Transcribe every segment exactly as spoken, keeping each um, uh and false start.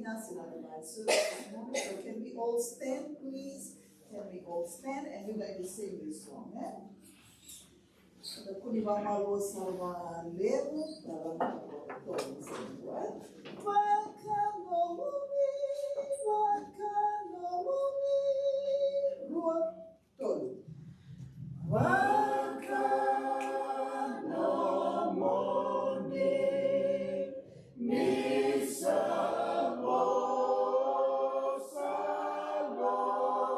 That's another line. So this morning, so can we all stand, please? Can we all stand and we're going to sing this song, eh? Sa da kune vakamalua sara vakalevu, da lako tolu, sega, what? Vakanomuni, vakanomuni, rua, tolu. Vakanomuni, ni sa vosa lomani.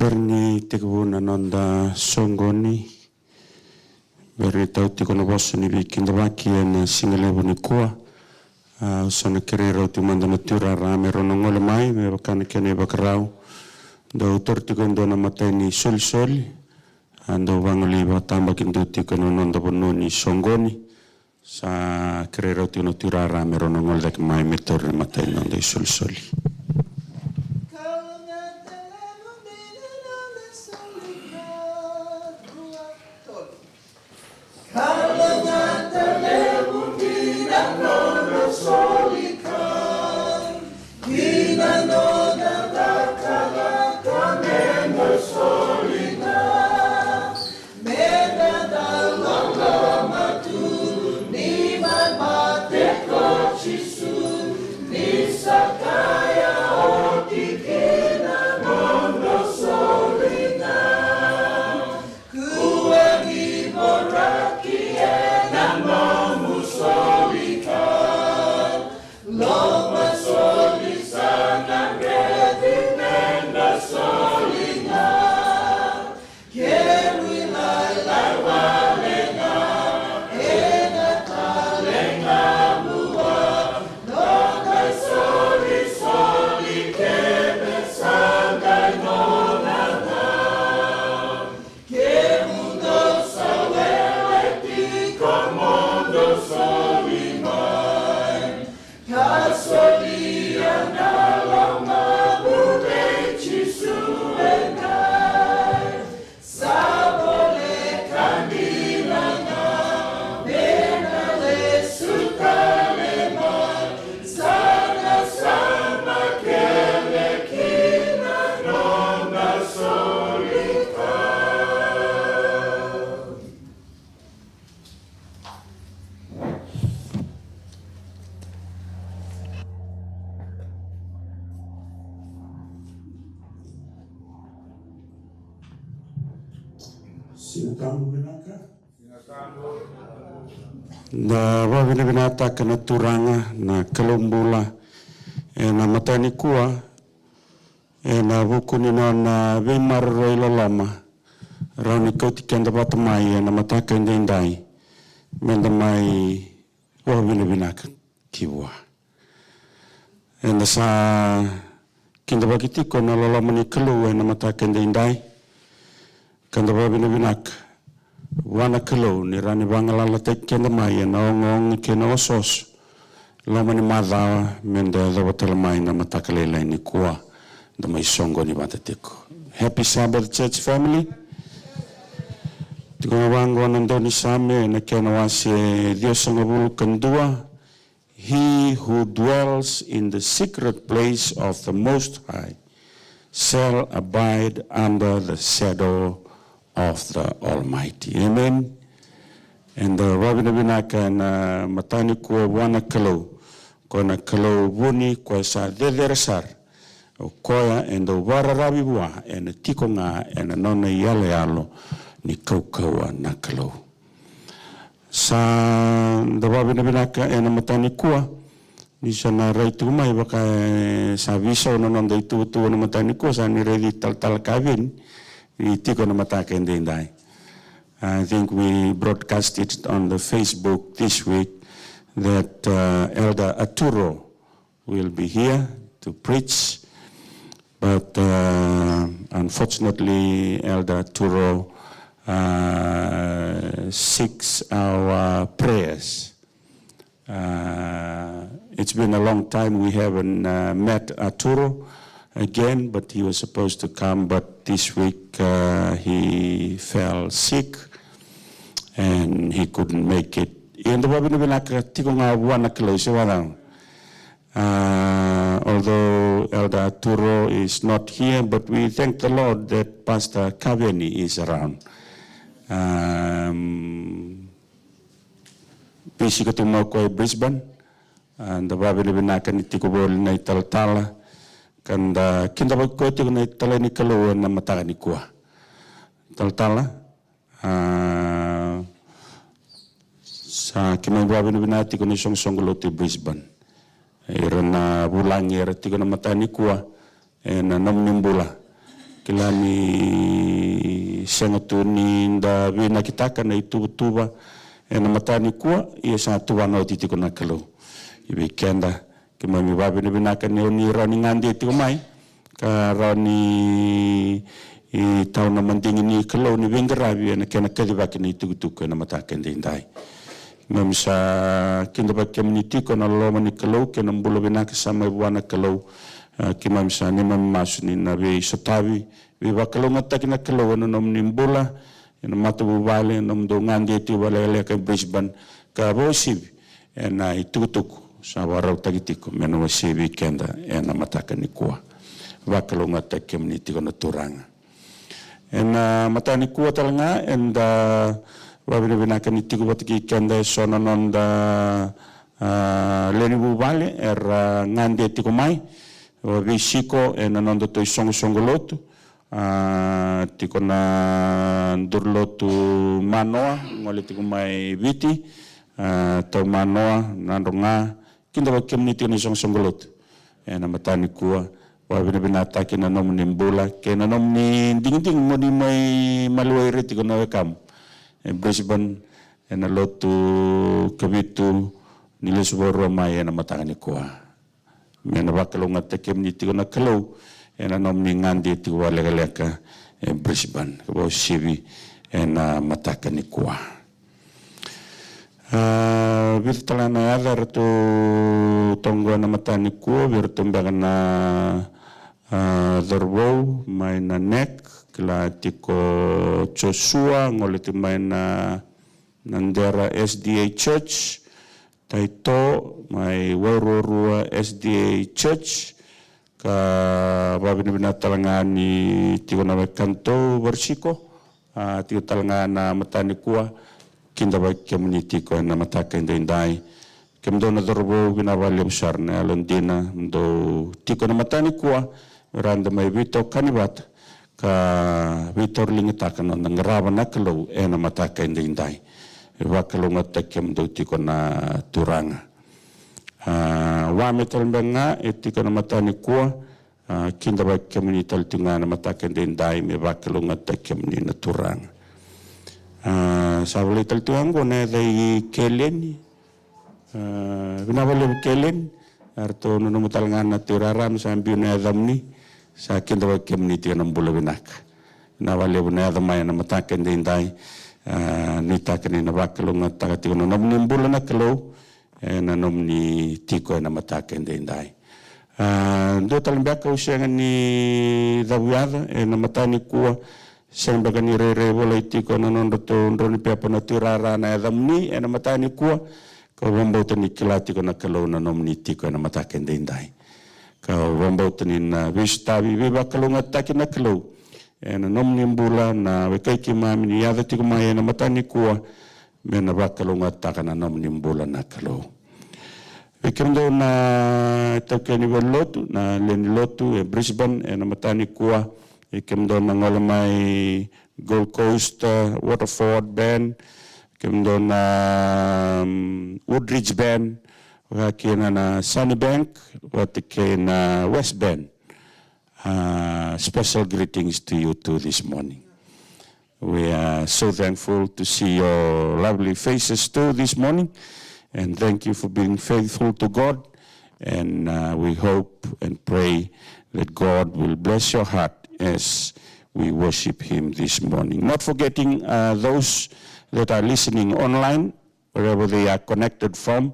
Bera ni tekivu na noda soqoni, bera ni tau tiko na vosa ni veikidavaki ena siga levu nikua. Au sa na kerei rau tiko mada na tuirara me rau na gole mai me vaka na kena ivakarau. Dau taura tiko e dua na imatai ni solisoli. A dau vagolei vakatabakidua tiko ena noda vanua ni soqoni. Sa kerei rau tiko na tuirara me rau na gole cake mai me taura na imatai ni noda isolisoli. Kalougaata levu dina noda soli ka, kina noda cakacaka me da soli ka, me da loloma tu ni mai mate ko Jisu, ni sa kaya Siga Tabu vinaka. Da vakavinavinakataka na Turaga na Kalou bula ena mataka nikua, ena vuku ni nona veimaroroi loloma, rawa ni kauti keda vata mai ena mataka edaidai, meda mai vakavinavinaka ki vua. Eda sa kidavaki tiko na loloma ni Kalou ena mataka edaidai, ka da vakavinavinaka vua na Kalou ni rawa ni vagalalataki keda mai ena ogaoga kei na osooso loma ni macawa, meda yacova tale mai na mataka lailai nikua, da mai soqoni vata tiko. Happy Sabbath, church family. Tiko ga vaqo na daunisame ena kena wase ciwasagavulu ka dua. He who dwells in the secret place of the Most High shall abide under the shadow of the Almighty. Amen. Eda vakavinavinaka ena mataka nikua vua na Kalou, ko na Kalou vuni, ko e sa cecere sara. O koya e dau vakararavi vua ena tiko ga ena nona iyaloyalo ni kaukauwa na Kalou. Sa da vakavinavinaka ena mataka nikua, ni sa na rai tiko mai vaka e sa veisau na noda ituvatuva na mataka nikua, sa ni raici Talatala Kaveni ni tiko ena mataka edaidai. I think we broadcast it on the Facebook this week that, uh, Elder Arturo will be here to preach. But, uh, unfortunately, Elder Arturo, uh, seeks our prayers. Uh, it's been a long time we haven't, uh, met Arturo again, but he was supposed to come, but this week, uh, he fell sick and he couldn't make it. Ia da vakavinavinaka tiko ga vua na Kalou, se vacava? Uh, although Elder Arturo is not here, but we thank the Lord that Pastor Kaveni is around. Um, veisiko tiko mai o koya e Brisbane. Uh, da vakavinavinaka ni tiko voli na italatala, ka da kidavaki koya tiko na italai ni Kalou ena mataka nikua. Talatala, a, sa keimami vakavinavinaka tiko na isoqosoqo lotu e Brisbane. Ira na vulagi era tiko na mataka nikua ena nomuni bula. Kila ni sega tu ni da vinakitaka na ituvatuva ena mataka nikua, ia sa tuvana oti tiko na Kalou. I vei keda, keimami vakavinavinaka ni oni rawa ni gade tiko mai, ka rawa ni, e, tau na madigi ni Kalou ni veiqaravi ena kena kacivaki na itukutuku ena mataka edaidai. Keimami sa kidavaki kemuni tiko na loloma ni Kalou kei na bula vinaka sa mai vua na Kalou. A, keimami sa neimami masu ni na veisotavi, veivakalougatataki na Kalou ena nomuni bula, ena matavuvale, ena nomudou gade tiko vakalekaleka e Brisbane, ka vakauasivi ena itukutuku sa vakarautaki tiko me na wasei vei keda ena mataka nikua. Vakalougatataki kemuni tiko na Turaga. Ena mataka nikua tale ga, eda vakavinavinaka ni tiko vata kei keda eso na noda, a, lewe ni vuvale era gade tiko mai, vakaveisiko ena nodatou isoqosoqo lotu. A, tiko na duru lotu Manoa, gole tiko mai Viti, a, tau Manoa, Nadroga, kidavaki kemuni tiko na isoqosoqo lotu ena mataka nikua. Vakavinavinakataki na nomuni bula kei na nomuni digidigi mo ni mai maliwai ira tiko na wekamu e Brisbane ena lotu kavitu ni lesu vakarua mai ena mataka nikua. Me na vakalougatataki kemuni tiko na Kalou ena nomuni gade tiko vakalekaleka e Brisbane, ka vakauasivi ena mataka nikua. A, vica tale na yaca eratou toqo ena mataka nikua, vei iratou beka na, a, cauravou mai na NEC, kila tiko Joshua, gole tiko mai na, na Dera SDA Church, Taito mai Wairuarua SDA Church, ka vakavinavinaka tale ga ni tiko na wekadatou Varisiko, a, tiko tale ga na mataka nikua, kidavaki kemuni tiko ena mataka edaidai. Kemudou na cauravou, vinaka vakalevu sara na yalodina mo dou tiko ena mataka nikua, me rawa ni da mai veitokani vata, ka veitauriligataka na noda qarava na Kalou ena mataka edaidai. E vakalougatataki kemudou tiko na Turaga. A, vaka me tale beka ga e tiko ena mataka nikua, a, kidavaki kemuni tale tiko ga ena mataka edaidai me vakalougatataki kemuni na Turaga. A, sa volai tale tiko ga oqo na yaca i Keleni. A, vinaka vakalevu Keleni. Eratou nanuma tale ga na tui rara me sa biu na yacamuni. Sa kidavaki kemuni tiko na bula vinaka. Vinaka vakalevu na yaco mai ena mataka edaidai. A, nuitaka ni na vakalougatataka tiko na nomuni bula na Kalou ena nomuni tiko ena mataka edaidai. A, dua tale beka au sega ni cavuyaca ena mataka nikua, sega beka ni rairai volai tiko ena nodratou drau ni pepa na tui rara na yacamuni ena mataka nikua, kau vakabauta ni kila tiko na Kalou na nomuni tiko ena mataka edaidai. Kau vakabauta ni na veisotavi veivakalougatataki na Kalou ena nomuni bula na wekai keimami ni yaco tiko mai ena mataka nikua, me na vakalougatataka na nomuni bula na Kalou. Vei kemudou na taukei ni valenilotu, na lewe ni lotu e Brisbane ena mataka nikua, vei kemudou na gole mai Gold Coast, a, Waterford band, kemudou na, mm, Woodridge band, vaka kina na Sunnybank vata kei na West band. Uh, special greetings to you too this morning. We are so thankful to see your lovely faces too this morning, and thank you for being faithful to God. And, uh, we hope and pray that God will bless your heart as we worship Him this morning. Not forgetting, uh, those that are listening online, wherever they are connected from,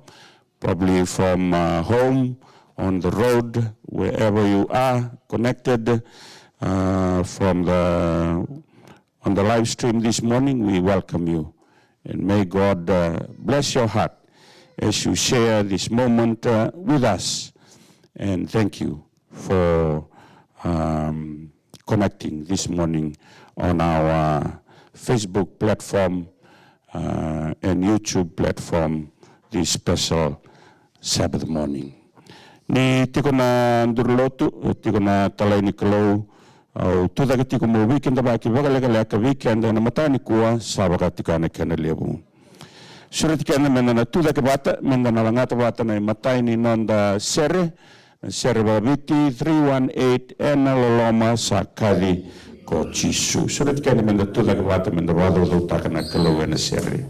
probably from, uh, home, on the road, wherever you are connected, uh, from the, on the live stream this morning, we welcome you. And may God, uh, bless your heart as you share this moment, uh, with us. And thank you for, um, connecting this morning on our Facebook platform, uh, and YouTube platform this special Sabbath morning. Ni tiko na duru lotu, tiko na talai ni Kalou, au tucake tiko meu veikidavaki vakalekaleka vei keda ena mataka nikua, sa vaka tiko na kena levu. Sureti keda meda na tucake vata, meda na lagata vata na imatai ni noda sere, na sere vakaviti three one eight, Ena Loloma Sa Kaci ko Jisu. Sureti keda meda tucake vata, meda vakacaucautaka na Kalou ena sere.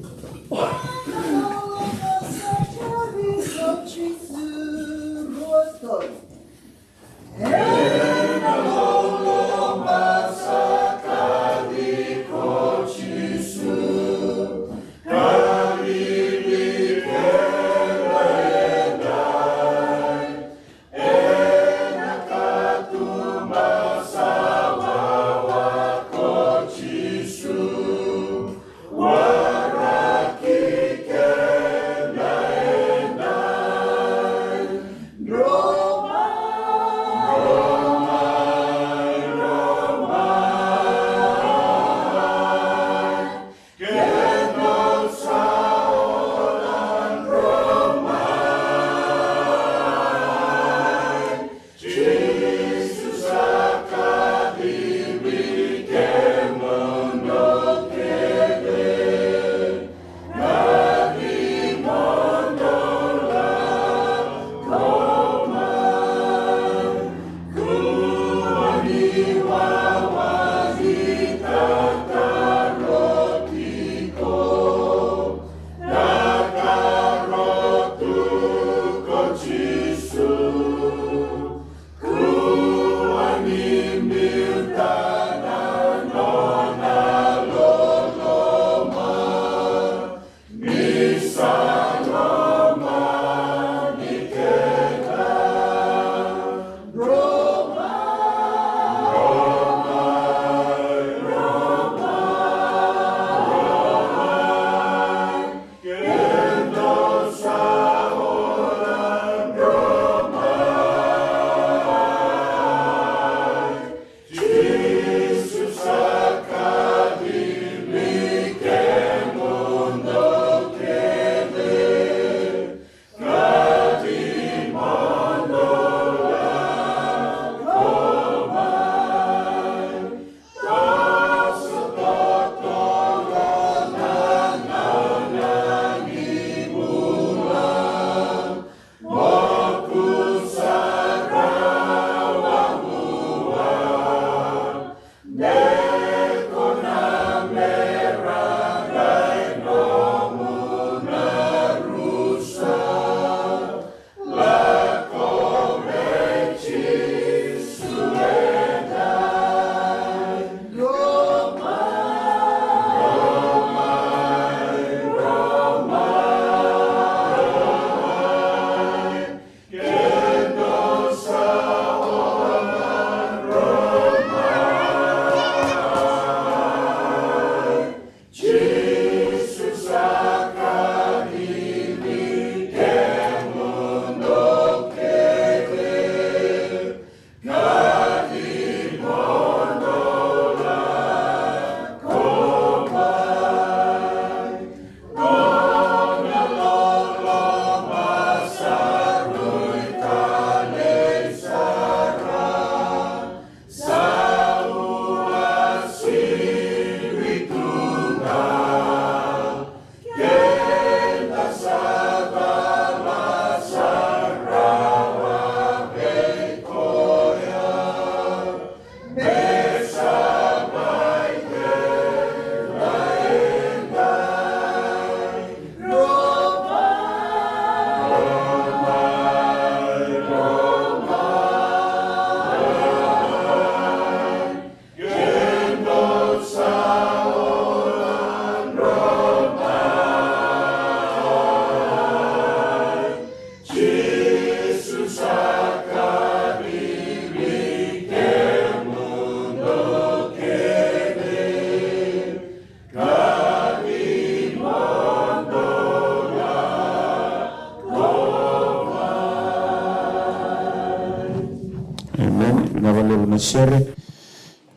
sere.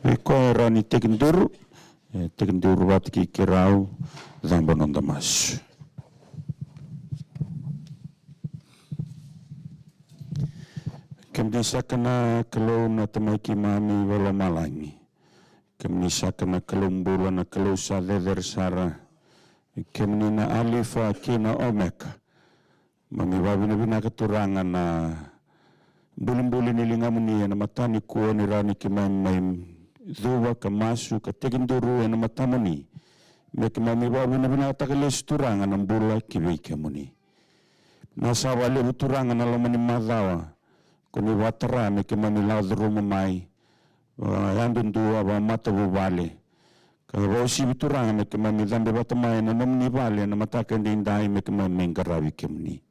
Vei koya e rawa ni tekiduru, e tekiduru vata kei keirau, cabo noda masu. Kemuni saka na Kalou na Tamai keimami vakalomalagi. Kemuni saka na Kalou bula, na Kalou sa cecere sara. Kemuni na Alifa kei na Omeka. Mami vavinavinaka Turaga na bulibuli ni ligamuni ena mataka nikua ni rawa ni keimami mai cuva ka masu ka tekiduru ena matamuni. Me keimami vavinavinakataka lesu Turaga na bula ki vei kemuni. Na sa vakalevu Turaga na loma ni macawa ko ni vakatara me keimami lako curuma mai, a, yadudua, vakamatavuvale. Ka vakauasivi Turaga me keimami cabe vata mai ena nomuni vale ena mataka edaidai me keimami mai qaravi kemuni.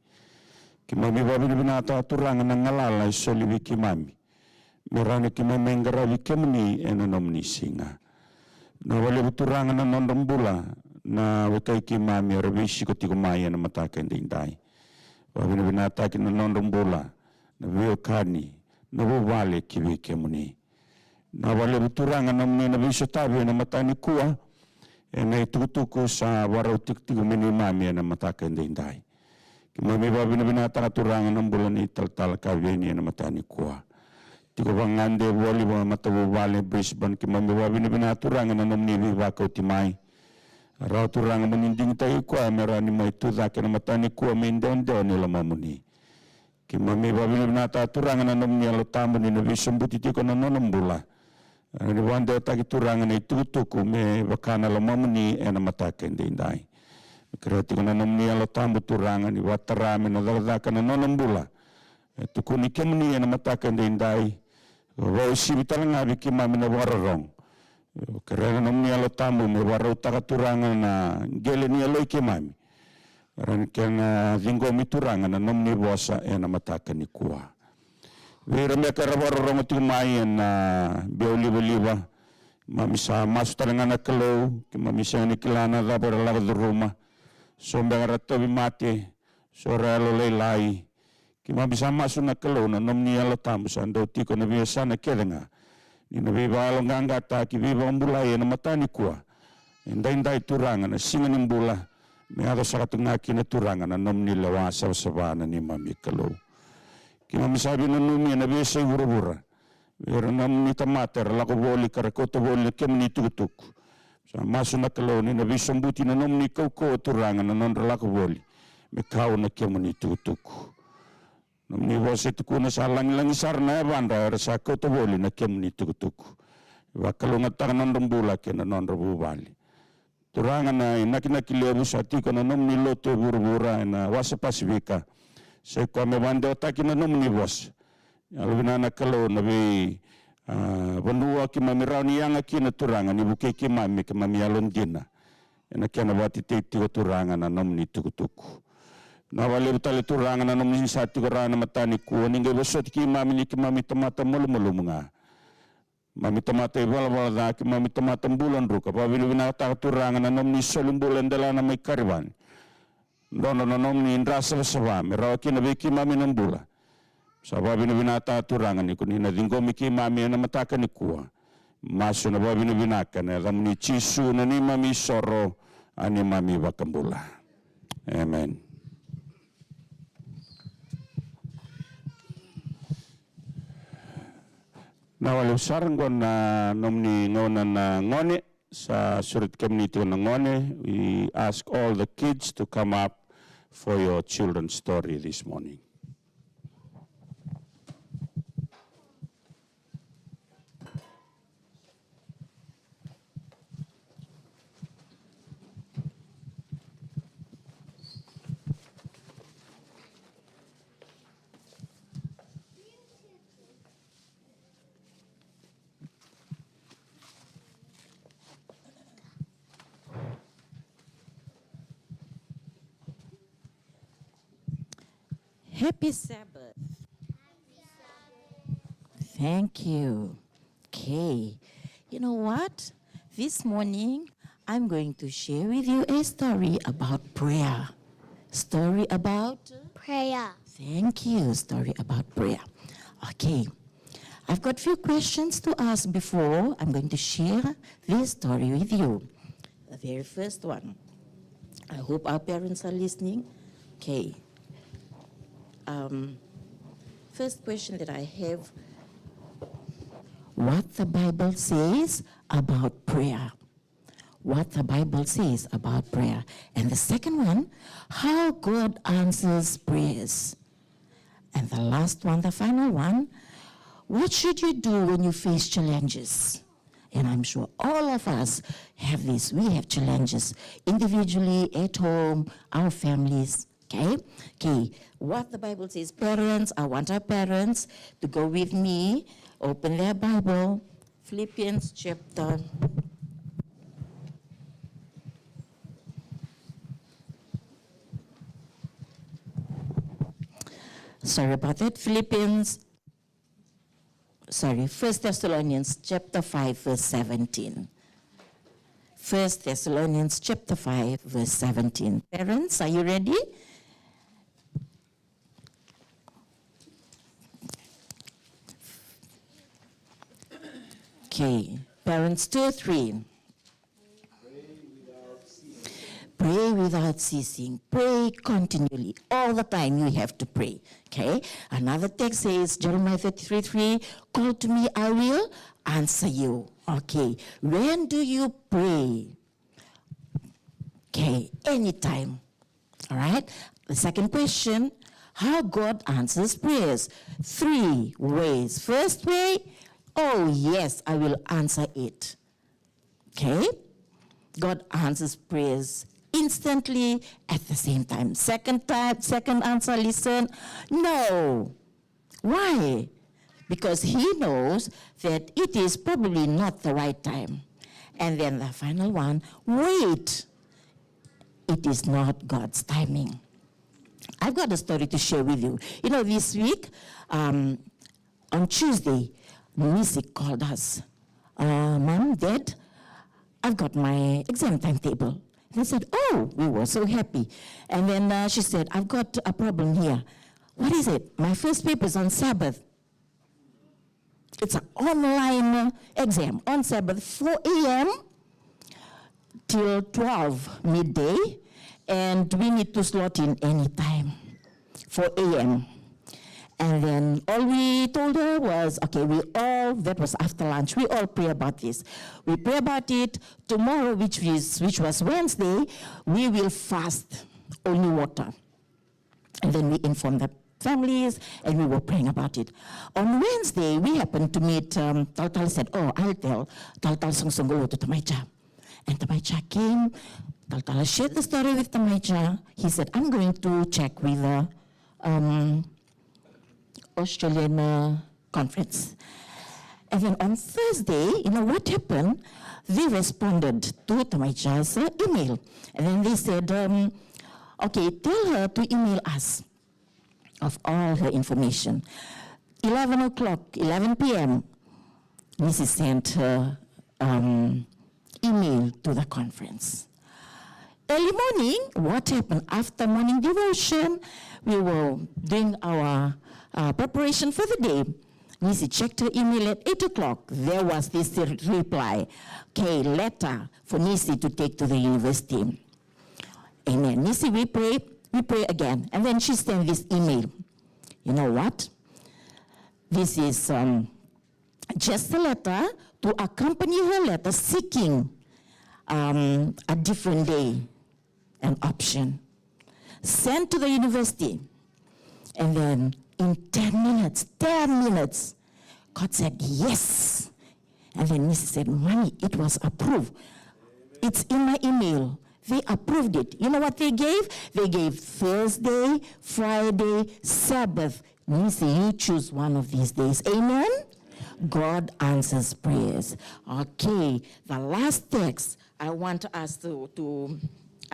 Keimami vavinavinakataka Turaga na galala e soli vei keimami. Me rawa ni keimami mai qaravi kemuni ena nomuni siga. Na vakalevu Turaga na nodra bula na wekai keimami era veisiko tiko mai ena mataka edaidai. Vavinavinakataki na nodra bula, na veiwekani, na vuvale ki vei kemuni. Na vakalevu Turaga na nomuni na veisotavi ena mataka nikua, ena itukutuku sa vakarau tikotiko me neimami ena mataka edaidai. Keimami vavinavinakataka Turaga na bula ni talatala Kaveni ena mataka nikua. Tiko vagade voli vakamatavuvale Brisbane, keimami vavinavinaka Turaga na nomuni veivakauti mai. Rawa Turaga mo ni digitaki koya me rawa ni mai tu cake ena mataka nikua me idewadewa ni lomamuni. Keimami vavinavinakataka Turaga na nomuni Yalo Tabu ni na veisobuti tiko na nona bula. Ni vakadewataki Turaga na itukutuku me vaka na lomamuni ena mataka edaidai. Me kerea tiko na nomuni Yalo Tabu Turaga ni vakatara me na cakacaka na nona bula. E tukuni kemuni ena mataka edaidai. Vakauasivi tale ga vei keimami na vakarorogo. Kerea na nomuni Yalo Tabu me vakarautaka Turaga na qele ni yaloi keimami. Rawa ni kena ciqomi Turaga na nomuni vosa ena mataka nikua. Vei ira beka era vakarorogo tiko mai ena biau livaliva, keimami sa masu tale ga na Kalou, keimami sega ni kila na cava era lako curuma. So beka era tauvimate, so era yalolailai, keimami sa masu na Kalou na nomuni Yalo Tabu sa dau tiko ena veiyasana kece ga. Ni na veivakayaloqaqataki, veivakabulai ena mataka nikua. Edaidai Turaga na siga ni bula. Me yaco saka tu ga kina Turaga na nomuni lewa savasava na neimami Kalou. Keimami sa veinanumi ena veiyasai vuravura. Vei ira na nomuni tamata era lako voli ka ra kauta voli na kemuni itukutuku. Sa masu na Kalou ni na veisobuti na nomuni kaukauwa Turaga na nodra lako voli. Me kau na kemuni itukutuku. Nomuni vosa e tukuna sa lagilagi sara na yavadra era sa kauta voli na kemuni itukutuku. Vakalougatataka na nodra bula kei na nodra vuvale. Turaga na inakinaki levu sa tiko na nomuni lotu e vuravura ena wasa Pasifika. Sa i koya me vakadewataki na nomuni vosa. Yalovinaka na Kalou na vei, a, vanua keimami rawa ni yaga kina Turaga ni vukei keimami me keimami yalodina. Ena kena vakatetei tiko Turaga na nomuni tukutuku. Na vakalevu tale Turaga na nomuni sa tiko rawa ena mataka nikua ni qai vosoti keimami ni keimami tamata malumalumu ga. Keimami tamata ivalavala ca, keimami tamata bula druka. Vavinavinakataka Turaga na nomuni soli bula e delana mai Karivani. Drodro na nomuni dra savasava me rawa kina vei keimami na bula. Sa vavinavinakataka Turaga ni ko ni na ciqomi keimami ena mataka nikua. Masu na vavinavinaka ena yacamuni Jisu na neimami isoro, a neimami iVakabula. Amen. Na vakalevu sara qo na nomuni gauna na gone. Sa sureti kemuni tiko na gone. We ask all the kids to come up for your children's story this morning. Happy Sabbath. Thank you. Okay. You know what? This morning, I'm going to share with you a story about prayer. Story about? Prayer. Thank you. Story about prayer. Okay. I've got few questions to ask before I'm going to share this story with you. The very first one. I hope our parents are listening. Okay. Um, first question that I have, what the Bible says about prayer. What the Bible says about prayer. And the second one, how God answers prayers. And the last one, the final one, what should you do when you face challenges? And I'm sure all of us have this. We have challenges individually, at home, our families. Okay? Okay. What the Bible says, parents, I want our parents to go with me, open their Bible, Philippians chapter. Sorry about that. Philippians, sorry, First Thessalonians chapter five, verse seventeen. First Thessalonians chapter five, verse seventeen. Parents, are you ready? Okay. Parents, two, three. Pray without ceasing. Pray continually. All the time you have to pray. Okay? Another text says, Jeremiah thirty-three three, call to me, I will answer you. Okay. When do you pray? Okay. Anytime. All right? The second question, how God answers prayers. Three ways. First way, oh yes, I will answer it. Okay? God answers prayers instantly at the same time. Second time, second answer, listen. No. Why? Because he knows that it is probably not the right time. And then the final one, wait. It is not God's timing. I've got a story to share with you. You know, this week, um, on Tuesday, Missy called us. Uh, Mom, Dad, I've got my exam timetable. And I said, oh, we were so happy. And then uh, she said, I've got a problem here. What is it? My first paper is on Sabbath. It's an online exam on Sabbath, four a m till twelve midday, and we need to slot in any time, four a m. And then all we told her was, okay, we all, that was after lunch, we all pray about this. We pray about it. Tomorrow, which is, which was Wednesday, we will fast only water. And then we informed the families and we were praying about it. On Wednesday, we happened to meet, um, Talatala said, oh, I'll tell Talatala Songosongolotu, Tamaica. And Tamaica came, Talatala shared the story with Tamaica. He said, I'm going to check with the um, Australian uh, conference. And then on Thursday, you know what happened? They responded to Tamaica's uh, email. And then they said, um, okay, tell her to email us of all her information. eleven o'clock, eleven p m, Missy sent her um, email to the conference. Early morning, what happened? After morning devotion, we were doing our uh, preparation for the day. Missy checked her email at eight o'clock. There was this re- reply. Okay, letter for Missy to take to the university. Amen. Missy, we pray, we pray again. And then she sent this email. You know what? This is um, just a letter to accompany her letter seeking um, a different day, an option. Sent to the university. And then in ten minutes, ten minutes, God said yes. And then Missy said, Mommy, it was approved. It's in my email. They approved it. You know what they gave? They gave Thursday, Friday, Sabbath. Missy, you choose one of these days. Amen? God answers prayers. Okay, the last text I want us to, to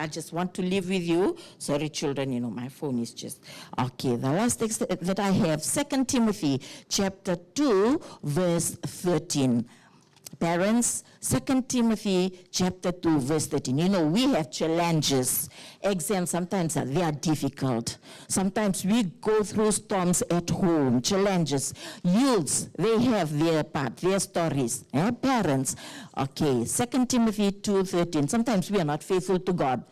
I just want to leave with you. Sorry, children, you know, my phone is just. Okay, the last text that I have, Second Timothy chapter two, verse thirteen. Parents, Second Timothy chapter two, verse thirteen. You know, we have challenges. Exams sometimes are, they are difficult. Sometimes we go through storms at home, challenges. Youths, they have their part, their stories. Eh? Parents, okay, Second Timothy two thirteen. Sometimes we are not faithful to God.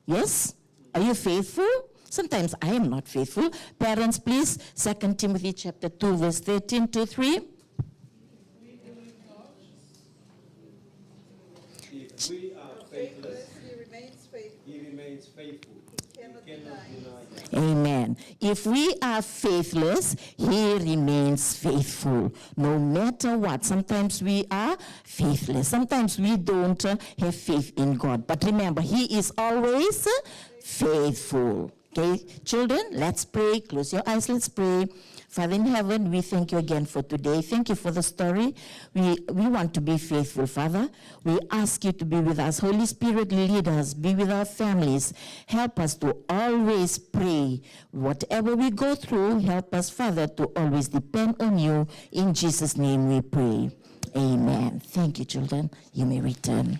Yes? Are you faithful? Sometimes I am not faithful. Parents, please, Second Timothy chapter two, verse thirteen to three. If we are faithless, he remains faithful. He remains faithful. He cannot deny us. Amen. If we are faithless, he remains faithful. No matter what, sometimes we are faithless. Sometimes we don't, uh, have faith in God. But remember, he is always, uh, faithful. Okay, children, let's pray. Close your eyes, let's pray. Father in heaven, we thank you again for today. Thank you for the story. We, we want to be faithful, Father. We ask you to be with us. Holy Spirit, lead us. Be with our families. Help us to always pray. Whatever we go through, help us, Father, to always depend on you. In Jesus' name we pray. Amen. Thank you, children. You may return.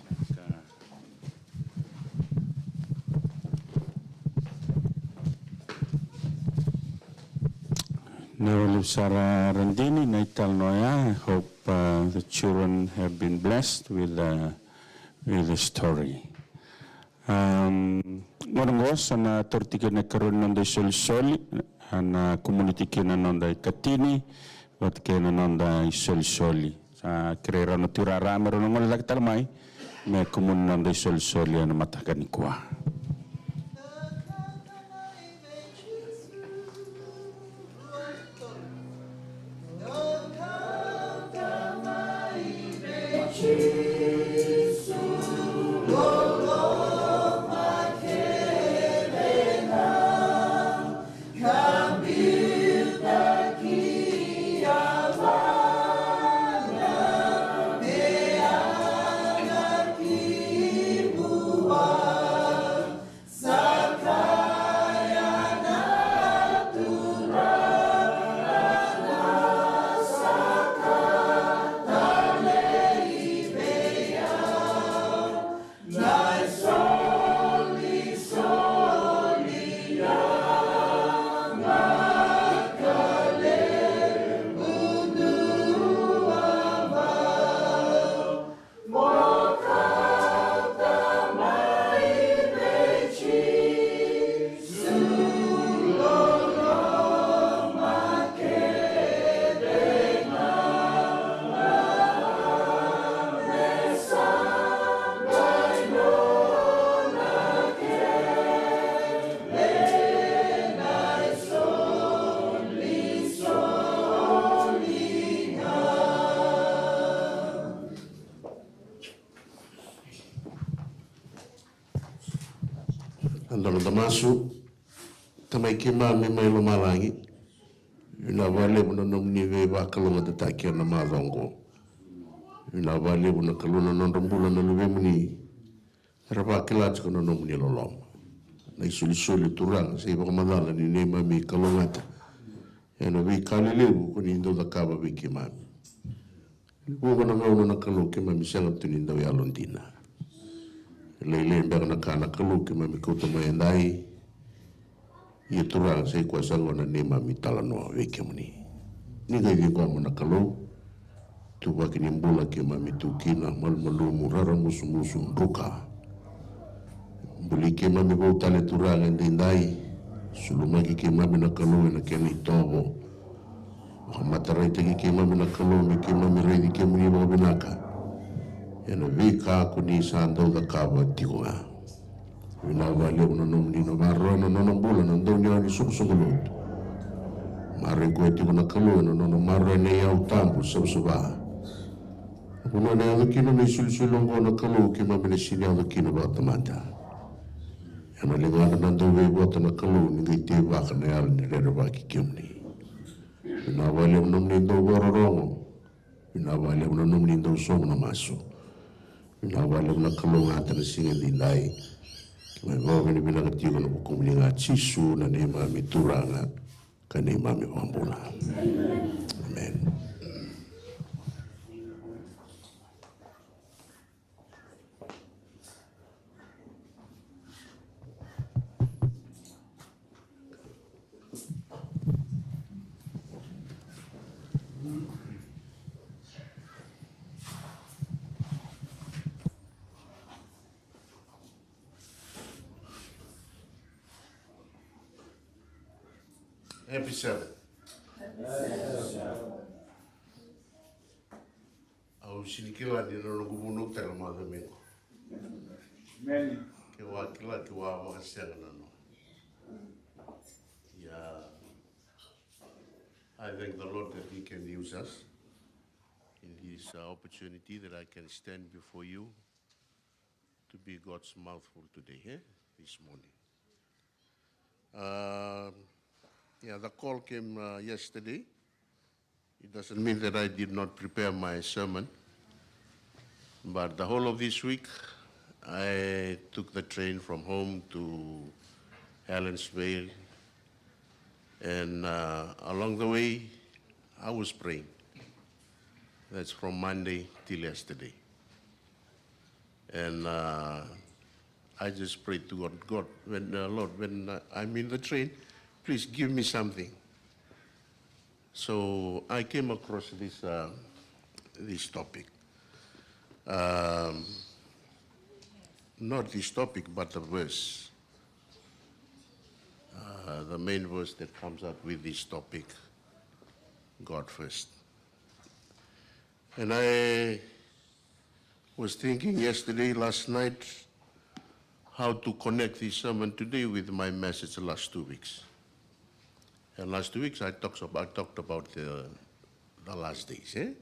Vinaka vakalevu sara Radini na italanoa ya. I hope, uh, the children have been blessed with, uh, with the story. Um, qo na qo sa na taura tiko na ikarua ni noda isolisoli, a na kumuni tiko na noda ikatini vata kei na noda isolisoli. Sa kerei rau na turaga me rau na gole cake tale mai me kumuni na noda isolisoli ena mataka nikua. Eda na masu. Tamai keimami mai lomalagi, vinaka vakalevu na nomuni veivakalougatataki ena macawa oqo. Vinaka vakalevu na Kalou na nodra bula na luvemuni. Era vakila tiko na nomuni loloma. Na isolisoli Turaga sa ivakamacala ni neimami kalougata ena veika lelevu ko ni dau cakava vei keimami. Vuqa na gauna na Kalou keimami sega tu ni dau yalodina. Lailai beka na ka na Kalou keimami kauta mai edai. Ia Turaga sa i koya sa gauna neimami talanoa vei kemuni. Ni qai ciqoma na Kalou, tuvaki ni bula keimami tu kina, malumalumu, raramusumusu, druka. Buli keimami vou tale Turaga edaidai. Sulumaki keimami na Kalou ena kena itovo. Vakamataraitaki keimami na Kalou me keimami raici kemuni vakavinaka ena veika ko ni sa dau cakava tiko ga. Vinaka vakalevu na nomuni na maroroya na nona bula na dauniyawa ni soqosoqo lotu. Maroroi koya tiko na Kalou ena nona maroroya na iyau tabu savasava. Na vanua ena yaco kina na isolisoli oqo na Kalou keimami na sini yaco kina vakatamata. Ena ligana na dauveivota na Kalou ni qai teivaka na yalo ni rerevaki kemuni. Vinaka vakalevu na nomuni dau vakarorogo. Vinaka vakalevu na nomuni dau sogo na masu. Vinaka vakalevu na kalougata na siga edaidai. Keimami vakavinavinaka tiko ena vukumuni ga Jisu na neimami Turaga ka neimami iVakabula. Amen. Happy Sabbath. Au sini kila ni na noqu vunau tale mai Domingo. Amen. Keu a kila, keu a vakasega na noa. Ia, I thank the Lord that He can use us in this, uh, opportunity that I can stand before you to be God's mouthful today, eh, this morning. Um, yeah, the call came, uh, yesterday. It doesn't mean that I did not prepare my sermon, but the whole of this week, I took the train from home to Helensvale, and, uh, along the way, I was praying. That's from Monday till yesterday. And, uh, I just prayed to God, "God, when, uh, Lord, when, uh, I'm in the train, please give me something." So I came across this, uh, this topic. Um, not this topic, but the verse. Uh, the main verse that comes out with this topic, God first. And I was thinking yesterday, last night, how to connect this sermon today with my message last two weeks. And last two weeks I talked about, I talked about the, the last days, eh?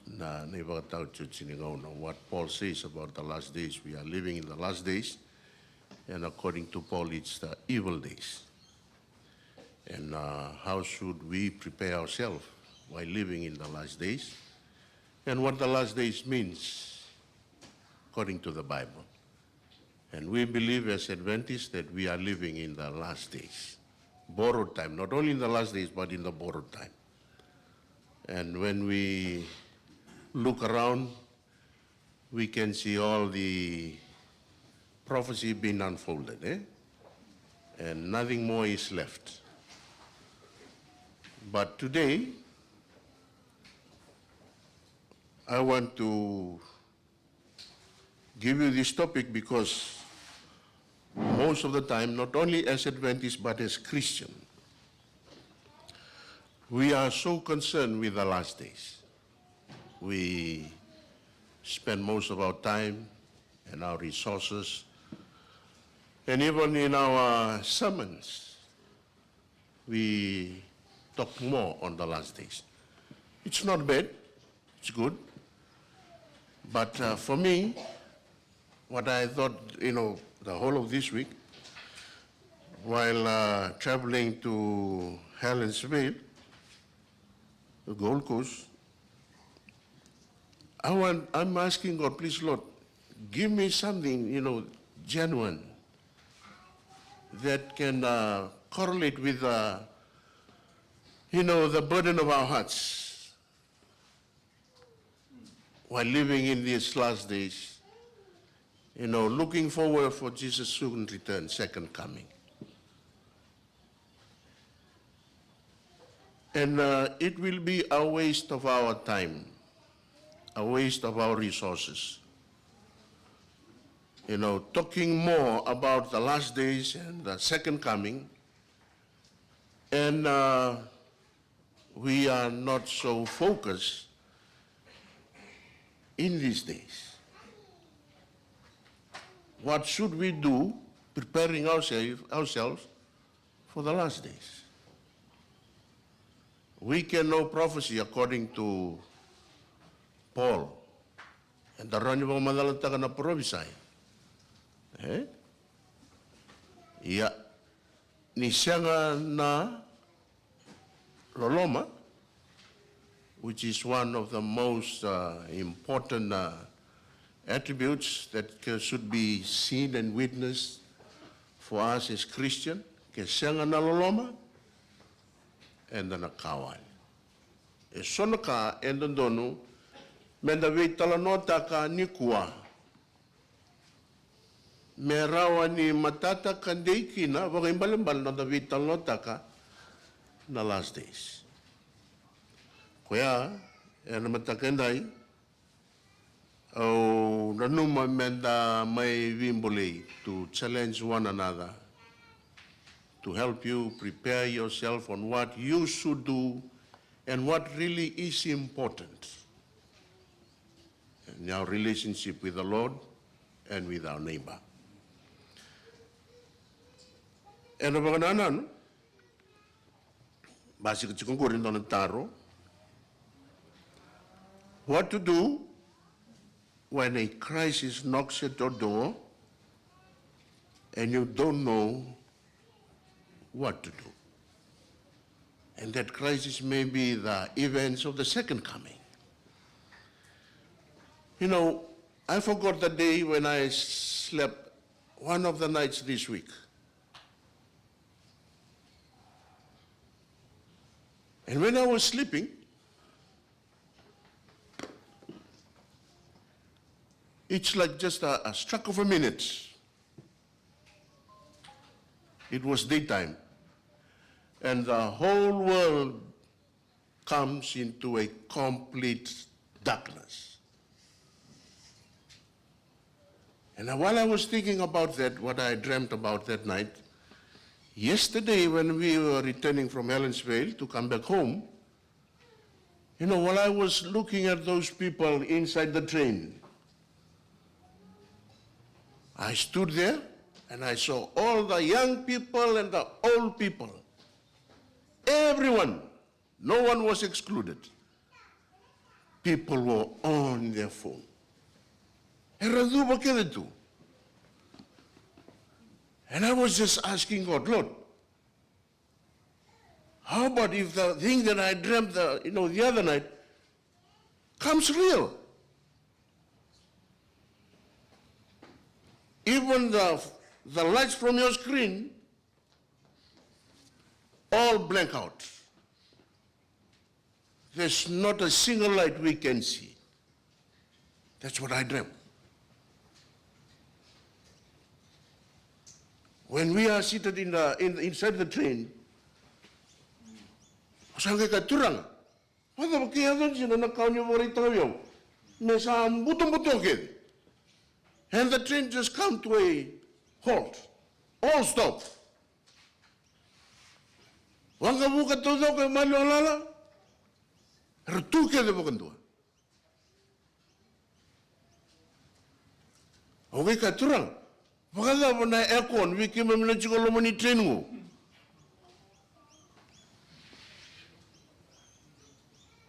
Na, na ivakataotioti ni gauna, what Paul says about the last days. We are living in the last days, and according to Paul, it's the evil days. And, uh, how should we prepare ourselves while living in the last days? And what the last days means according to the Bible. And we believe as Adventists that we are living in the last days. Borrowed time, not only in the last days, but in the borrowed time. And when we look around, we can see all the prophecy being unfolded, eh? And nothing more is left. But today, I want to give you this topic because most of the time, not only as Adventists, but as Christian, we are so concerned with the last days. We spend most of our time and our resources, and even in our sermons, we talk more on the last days. It's not bad, it's good. But, uh, for me, what I thought, you know, the whole of this week, while, uh, traveling to Helensvale, the Gold Coast, I want, I'm asking God, "Please, Lord, give me something, you know, genuine that can, uh, correlate with, uh, you know, the burden of our hearts while living in these last days, you know, looking forward for Jesus' soon return, second coming." And, uh, it will be a waste of our time, a waste of our resources, you know, talking more about the last days and the second coming. And, uh, we are not so focused in these days. What should we do preparing ourselves, ourselves for the last days? We can know prophecy according to Paul. Eda rawa ni vakamacalataka na parofisai. Eh? Ia, ni sega na loloma, which is one of the most, uh, important, uh, attributes that ca-, should be seen and witnessed for us as Christian. Ke sega na loloma, eda na ka wale. E so na ka e dodonu meda veitalanoataka nikua, me rawa ni matata ka dei kina, vakaibalebale na noda veitalanoataka na last days. Koya, ena mataka edai, au nanuma meda mai veibolei, to challenge one another to help you prepare yourself on what you should do and what really is important in our relationship with the Lord and with our neighbor. Ena vakanananu, basika tiko qori e dua na taro. What to do when a crisis knocks at your door and you don't know what to do? And that crisis may be the events of the second coming. You know, I forgot the day when I slept one of the nights this week. And when I was sleeping, it's like just a, a stroke of a minute. It was daytime. And the whole world comes into a complete darkness. And while I was thinking about that, what I dreamt about that night, yesterday when we were returning from Helensvale to come back home, you know, while I was looking at those people inside the train, I stood there and I saw all the young people and the old people. Everyone, no one was excluded. People were on their phone. Era cuva kece tu. And I was just asking God, Lord, how about if the thing that I dreamt, uh, you know, the other night comes real? Even the, the lights from your screen all blank out. There's not a single light we can see. That's what I dreamt. When we are seated in the, in, inside the train, au sa qai kaya, Turaga, vakacava ke yaco dina na ka o ni vakaraitaka vei au? Me sa butobuto kece. And the train just come to a halt. All stop. Waqavuka taucoko e maliwa lala, era tu kece vakadua. Au qai kaya, Turaga, vakacava na aircon vei keimami na tiko e loma ni train qo?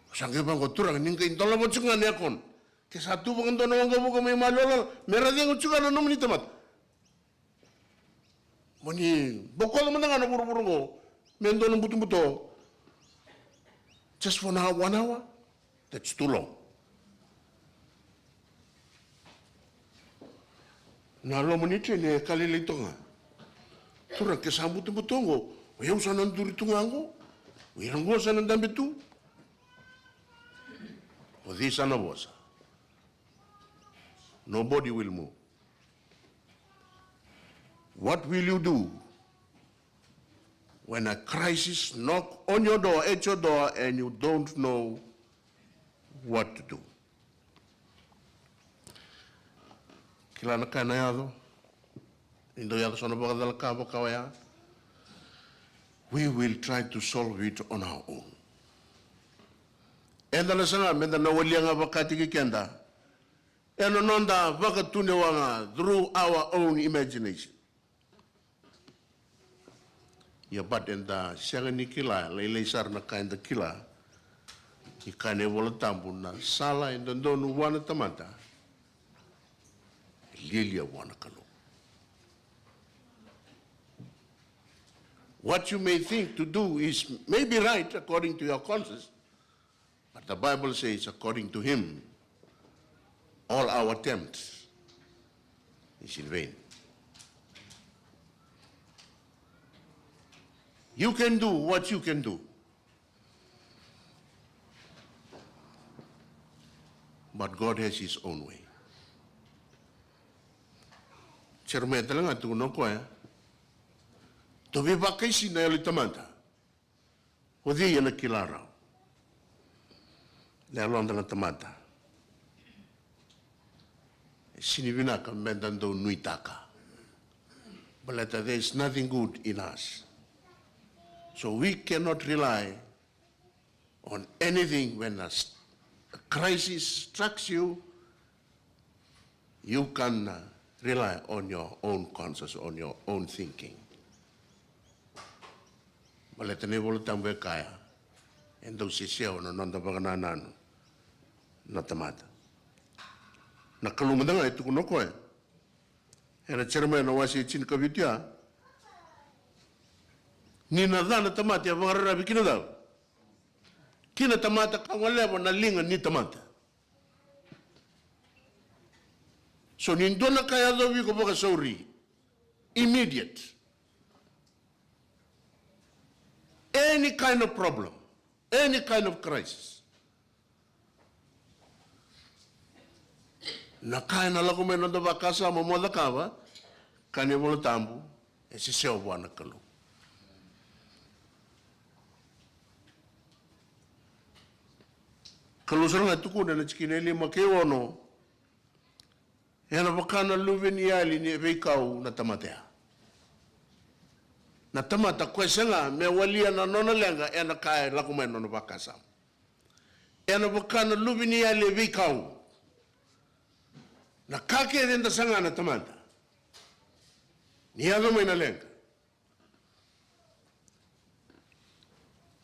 Au sa qai vaqo, Turaga, ni qai dolava tiko ga na aircon, ke sa tu vakadua na waqavuka mai maliwa lala, me ra cegu tiko ga na nomuni tamata. Mo ni bokoca mada ga na vuravura oqo me dua na butobuto. Just for now, one hour, that's too long. Na loma ni train e ka lailai toka ga. Turaga, ke sa butobuto oqo, o yau sa na duri tu ga oqo, o ira oqo sa na dabe tu. O cei sa na vosa? Nobody will move. What will you do when a crisis knock on your door, at your door, and you don't know what to do? Kila na ka ena yaco, ni dau yaco so na vakacalaka vaka oya. We will try to solve it on our own. Eda na saga meda na walia ga vakataki keda ena noda vakatulewa ga through our own imagination. Ia but eda sega ni kila, lailai sara na ka eda kila. Ni kaya na iVola Tabu, na sala e dodonu vua na tamata e lialia vua na Kalou. What you may think to do is maybe right according to your conscience, but the Bible says, according to him, all our attempt is in vain. You can do what you can do, but God has his own way. Jeremaia tale ga tukuna o koya, tou veivakaisini na yalo i tamata. O cei ena kila rawa? Na yaloda na tamata e sini vinaka meda dau nuitaka. Baleta there is nothing good in us. So we cannot rely on anything when a s-, a crisis strikes you. You can, uh, rely on your own conscience, on your own thinking. Baleta na iVola Tabu e kaya, e dau sesewa na noda vakanananu na tamata. Na Kalou mada ga e tukuna o koya. Ena Jeremaia na wase e tinikavitu ya, ni na ca na tamata e vakararavi ki na cava? Ki na tamata, ka goleva na liga ni tamata. So ni dua na ka e yacovi iko, vakasauri. Immediate. Any kind of problem, any kind of crisis. Na ka ena lako mai na noda vakasama mo cakava, ka ni Vola Tabu, e sesewa vua na Kalou. Kalou sara ga e tukuna ena tikina e lima kei ono, ena vaka na luveniyali ni veikau na tamata ya. Na tamata koya sega me walia na nona leqa ena ka e lako mai na nona vakasama. Ena vaka na luveniyali e veikau. Na ka kece eda saga na tamata. Ni yaco mai na leqa.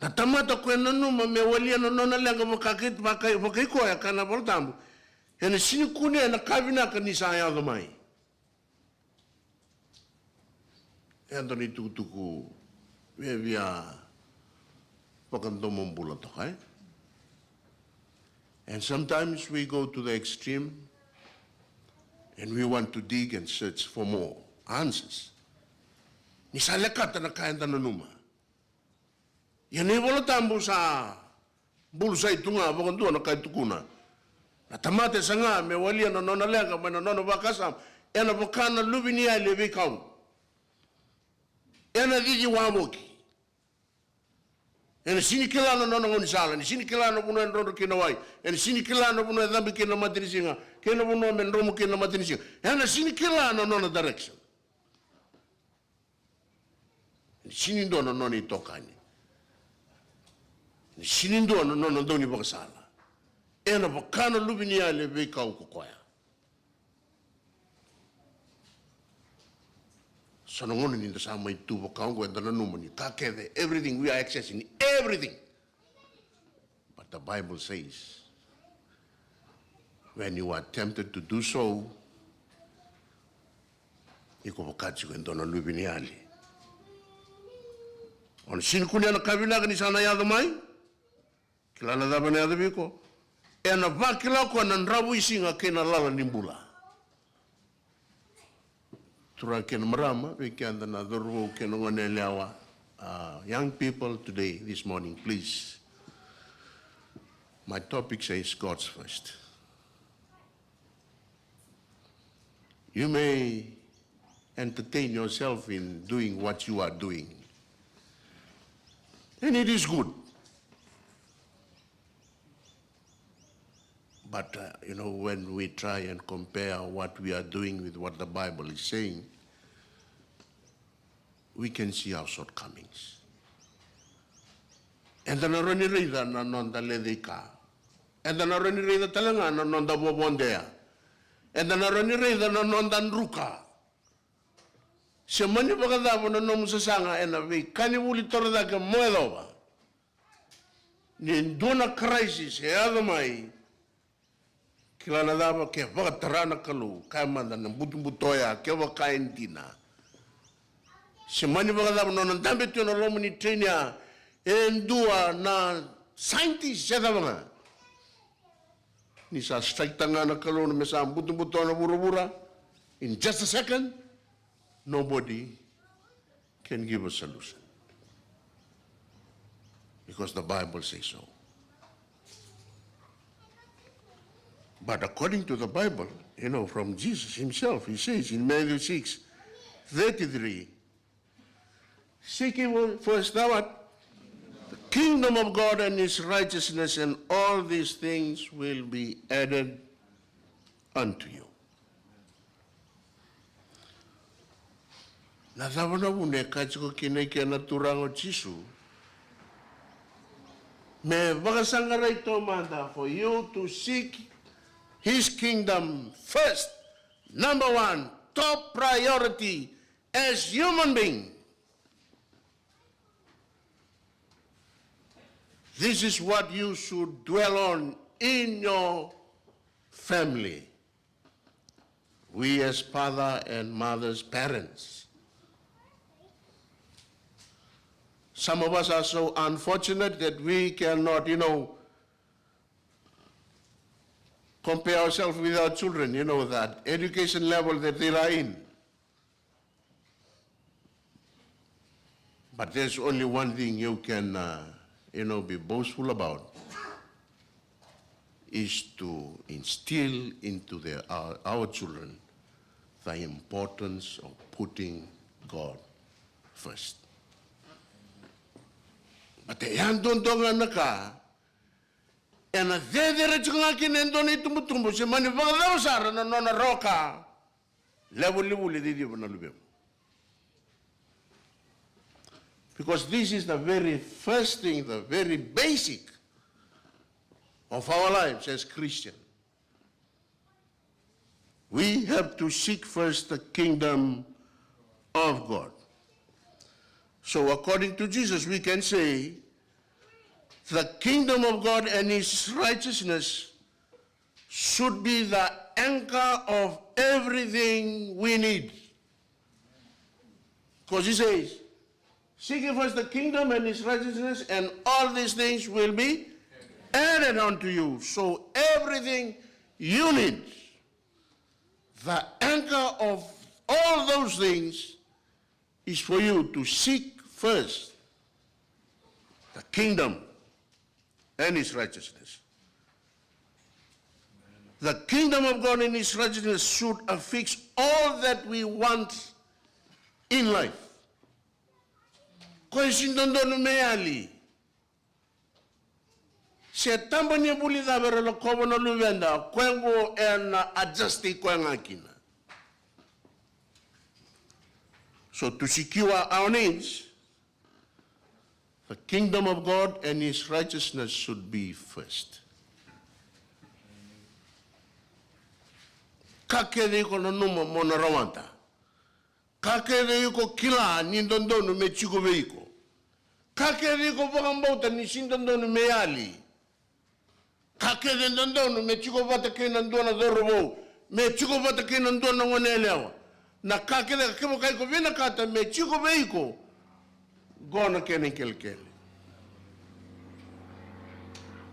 Na tamata ko e nanuma me walia na nona leqa vaka-, vaka-, vakaikoya, kaya na Vola Tabu, ena sini kunea na ka vinaka ni sa yaco mai. E dua na itukutuku via, via vakadomobula toka, e? And sometimes we go to the extreme and we want to dig and search for more answers. Ni sa lekata na ka eda nanuma. Ia na iVola Tabu sa bulusai tu ga vakadua na ka e tukuna. Na tamata e saga me walia na nona leqa mai na nona vakasama, ena vaka na luveniyali e veikau. Ena cici wavoki. Ena sini kila na nona gaunisala, ena sini kila na vanua e drodro kina wai, ena sini kila na vanua e cabe kina na matanisiga, kei na vanua me dromu kina na matanisiga. Ena sini kila na nona direction. Ena sini dua na nona itokani. Ena sini dua na nona daunivakasala. Ena vaka na luveniyali e veikau ko koya. So na gauna ni da sa mai tu vaka oqo, eda nanuma ni ka kece, everything, we are accessing everything. But the Bible says, when you are tempted to do so, iko vaka tiko e dua na luveniyali. O na sini kunea na ka vinaka ni sa na yaco mai. Kila na cava ena yaco vei iko? Ena vakila o koya na dravuisiga kei na lala ni bula. Turaga kei na marama, vei keda na cauravou kei na goneyalewa, uh, young people today, this morning, please. My topic says God's first. You may entertain yourself in doing what you are doing. And it is good. But, uh, you know, when we try and compare what we are doing with what the Bible is saying, we can see our shortcomings. Eda na rawa ni raica na noda lecaika. Eda na rawa ni raica tale ga na noda vovodea. Eda na rawa ni raica na noda druka. Se mani vakacava na nomu sasaga ena veika ni vuli torocake mo yacova. Ni dua na crisis e yaco mai, kila na cava, ke vakatara na Kalou, kaya mada na butobuto ya, kevaka e dina. Se mani vakacava na nona dabe tu ena loma ni train ya e dua na scientist se cava ga. Ni sa strike-taka ga na Kalou me sa butobuto na vuravura, in just a second, nobody can give a solution. Because the Bible says so. But according to the Bible, you know, from Jesus himself, he says in Matthew six thirty-three, "Seek ye first the what? The kingdom of God and his righteousness, and all these things will be added unto you." Na cava na vuna e kaya tiko kina i ke na Turaga o Jisu? Me vakasaqarai taumada, for you to seek his kingdom first. Number one, top priority as human being. This is what you should dwell on in your family. We as father and mothers, parents, some of us are so unfortunate that we cannot, you know, compare ourselves with our children, you know, that education level that they are in. But there's only one thing you can, uh, you know, be boastful about, is to instill into the, our, our children the importance of putting God first. But e yadudua ga na ka, ena cecere tiko ga kina e dua na itubutubu, se mani vakacava sara na nona rawa ka, levu ni vuli ciciva na luvemu. Because this is the very first thing, the very basic of our lives as Christian. We have to seek first the kingdom of God. So according to Jesus, we can say the kingdom of God and his righteousness should be the anchor of everything we need. Because he says, "Seek ye first the kingdom and his righteousness, and all these things will be added unto you." So everything you need, the anchor of all those things, is for you to seek first the kingdom and his righteousness. The kingdom of God and his righteousness should affix all that we want in life. Ko e sega ni dodonu me yali, se taba ni vuli cava era lakova na luveda, o koya qo ena adjust-i koya ga kina. So to secure our needs, the kingdom of God and his righteousness should be first. Ka kece iko nanuma mo na rawata, ka kece iko kila ni dodonu me tiko vei iko, ka kece iko vakabauta ni sega ni dodonu me yali, ka kece dodonu me tiko vata kei na dua na cauravou, me tiko vata kei na dua na goneyalewa, na ka kece, kevaka iko vinakata me tiko vei iko, qo na kena ikelekele.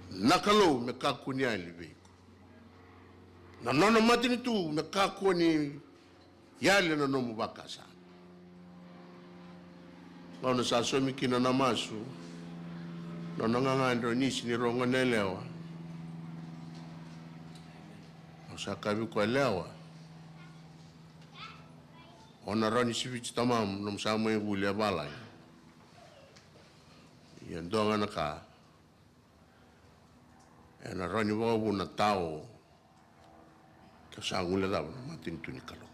Na Kalou me kakua ni yali vei iko. Na nona matanitu me kakua ni yali na nomu vakasama. Gauna sa saumi kina na masu, nona gagadre o Nisi ni rau goneyalewa. Au sa kaya vei koya, "Yalewa, o na rawa ni siviti tamamu, nomu sa mai vuli e valagi. Ia dua ga na ka, ena rawa ni vakavuna tao ke o sa guilecava na matanitu ni Kalou."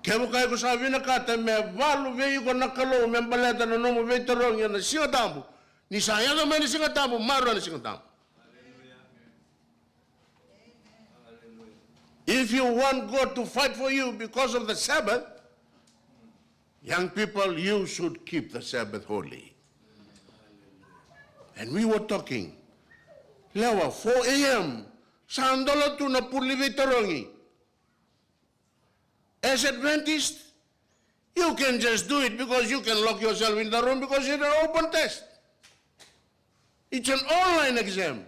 Kevaka iko sa vinakata me valu vei iko na Kalou me baleta na nomu veitarogi ena Siga Tabu, ni sa yaco mai na Siga Tabu, maroroya na Siga Tabu. If you want God to fight for you because of the Sabbath, young people, you should keep the Sabbath holy. And we were talking, "Yalewa, four a.m. sa dola tu na pulu ni veitarogi. As Adventist, you can just do it because you can lock yourself in the room because it's an open test. It's an online exam.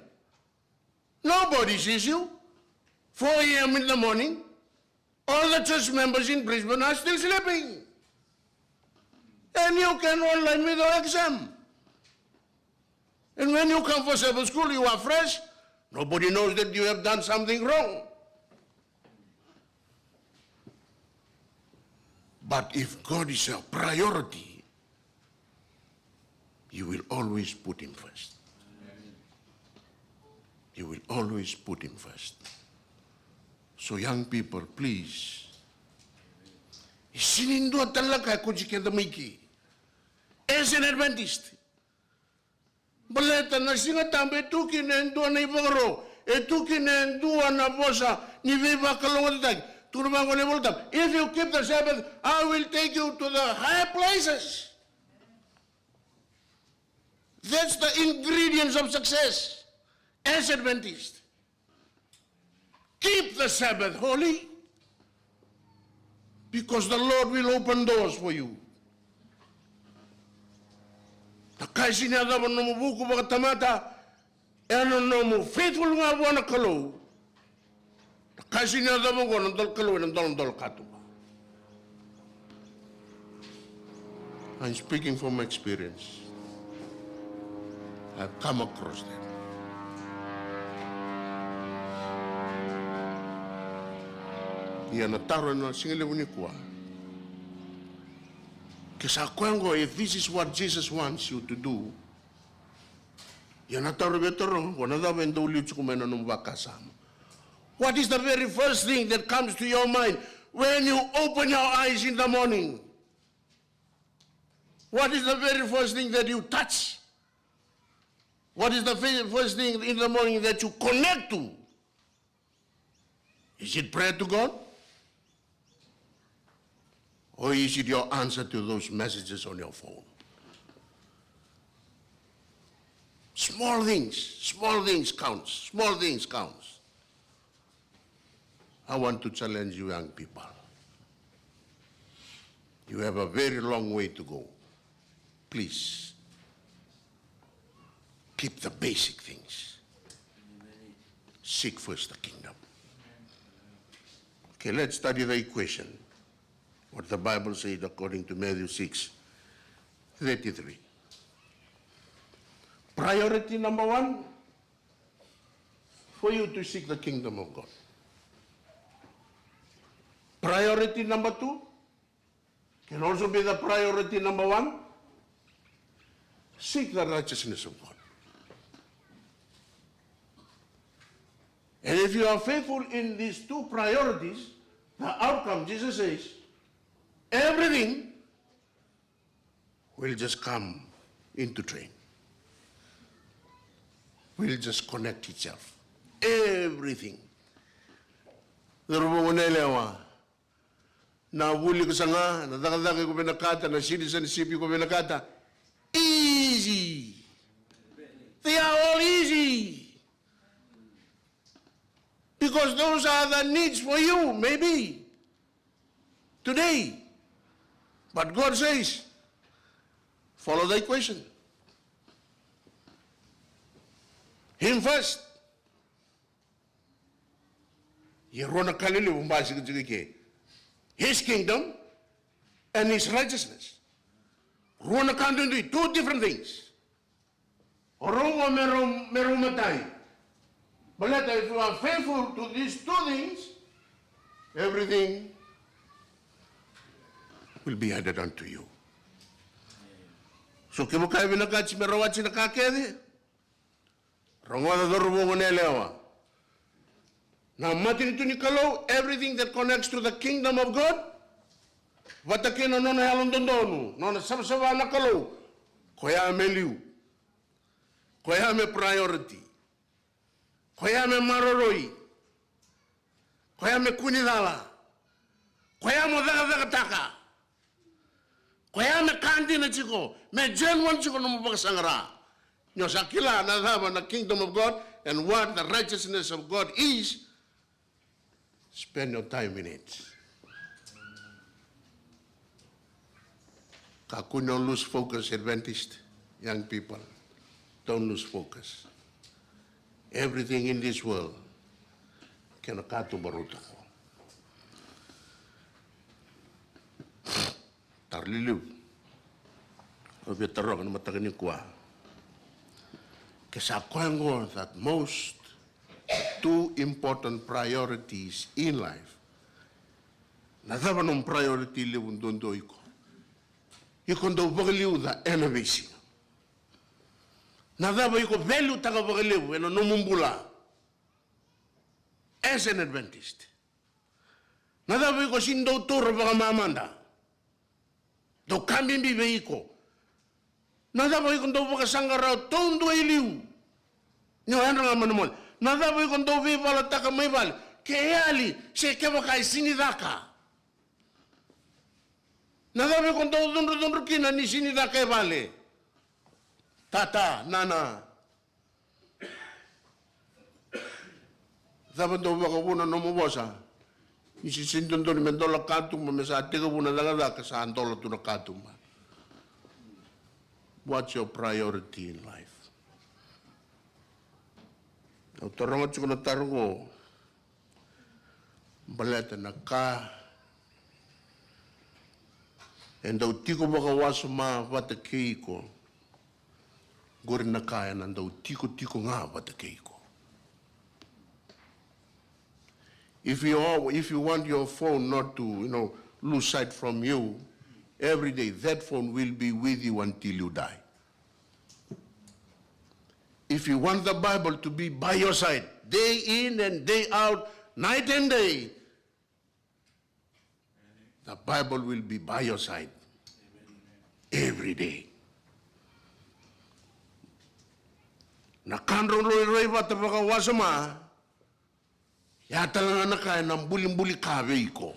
Nobody sees you. Four a.m. in the morning, all the church members in Brisbane are still sleeping. And you can online with your exam. And when you come for Sabbath school, you are fresh. Nobody knows that you have done something wrong." But if God is your priority, you will always put him first. You will always put him first. So young people, please. E sega ni dua tale na ka e kauti keda mai ke. As an Adventist, Baleta na Siga Tabu e tu kina e dua na ivakaro, e tu kina e dua na vosa ni veivakalougatataki. Tukuna vaqo na iVolatabu, "If you keep the Sabbath, I will take you to the higher places." That's the ingredients of success as Adventist. Keep the Sabbath holy, because the Lord will open doors for you. Na ka e sini yacova na nomu vuku vakatamata, ena nomu faithful ga vua na Kalou, na ka e sini yacova oqo na dol-, Kalou ena doladola katuba. I'm speaking from experience. I've come across that. Ia na taro ena siga levu nikua, ke sa koya oqo, if this is what Jesus wants you to do, ia na taro vei taroga, ko na cava e dau liu tiko mai na nomu vakasama? What is the very first thing that comes to your mind when you open your eyes in the morning? What is the very first thing that you touch? What is the very first thing in the morning that you connect to? Is it prayer to God? Or is it your answer to those messages on your phone? Small things, small things counts, small things counts. I want to challenge you young people. You have a very long way to go. Please, keep the basic things. Seek first the kingdom. Okay, let's study the equation. What the Bible said according to Matthew six thirty-three. Priority number one, for you to seek the kingdom of God. Priority number two can also be the priority number one. Seek the righteousness of God. And if you are faithful in these two priorities, the outcome, Jesus says, everything will just come into train. Will just connect itself. Everything. Cauravou, goneyalewa, na vuli ko saga, na cakacaka iko vinakata, na citizenship iko vinakata, easy. They are all easy. Because those are the needs for you, maybe, today. But God says, follow the equation. Him first. Ia rua na ka lelevu basika tiko i ke. His kingdom and his righteousness. Rua na ka duidui, two different things. O rau qo me rau, me rau matai. Baleta if you are faithful to these two things, everything will be added unto you. So kevaka e vinakati me rawati na ka kece, rogoca, cauravou, goneyalewa. Na matanitu ni Kalou, everything that connects to the kingdom of God, vata kei na nona yalododonu, nona savasava na Kalou, koya me liu. Koya me priority. Koya me maroroi. Koya me kua ni cala. Koya mo cakacakataka. Koya me ka dina tiko, me genuine tiko nomu vakasaqara. Ni o sa kila na cava na kingdom of God and what the righteousness of God is, spend your time in it. Kakua ni o lose focus, Adventist young people. Don't lose focus. Everything in this world kena katuba rauta ko. Taro lelevu au via taroga na mataka nikua. Ke sa koya oqo that most two important priorities in life, na cava nomu priority levu duadua iko? Iko dau vakaliuca ena veisiga. Na cava iko valuetaka vakalevu ena nomu bula as an Adventist? Na cava iko sini dau taura vakamamada? Dau ka bibi vei iko. Na cava iko dau vakasaqara taudua i liu? Ni o yadra ga mai na moce. Na cava iko dau veivalataka mai vale? Ke yali, se kevaka e sini caka. Na cava iko dau cudrucudru kina ni sini caka e vale? Tata, nana. Cava dau vakavuna nomu vosa? Ni sisini dodonu me dola katuba, me sa tekivu na cakacaka sa dola tu na katuba. What's your priority in life? Au taroga tiko na taro qo. Baleta na ka e dau tiko vakawasoma vata kei iko, qori na ka ena dau tikotiko ga vata kei iko. If you are, if you want your phone not to, you know, lose sight from you, every day that phone will be with you until you die. If you want the Bible to be by your side, day in and day out, night and day, the Bible will be by your side every day. Na ka drau rairai vata vakawasoma, ya tale ga na ka ena bulibuli ka vei iko.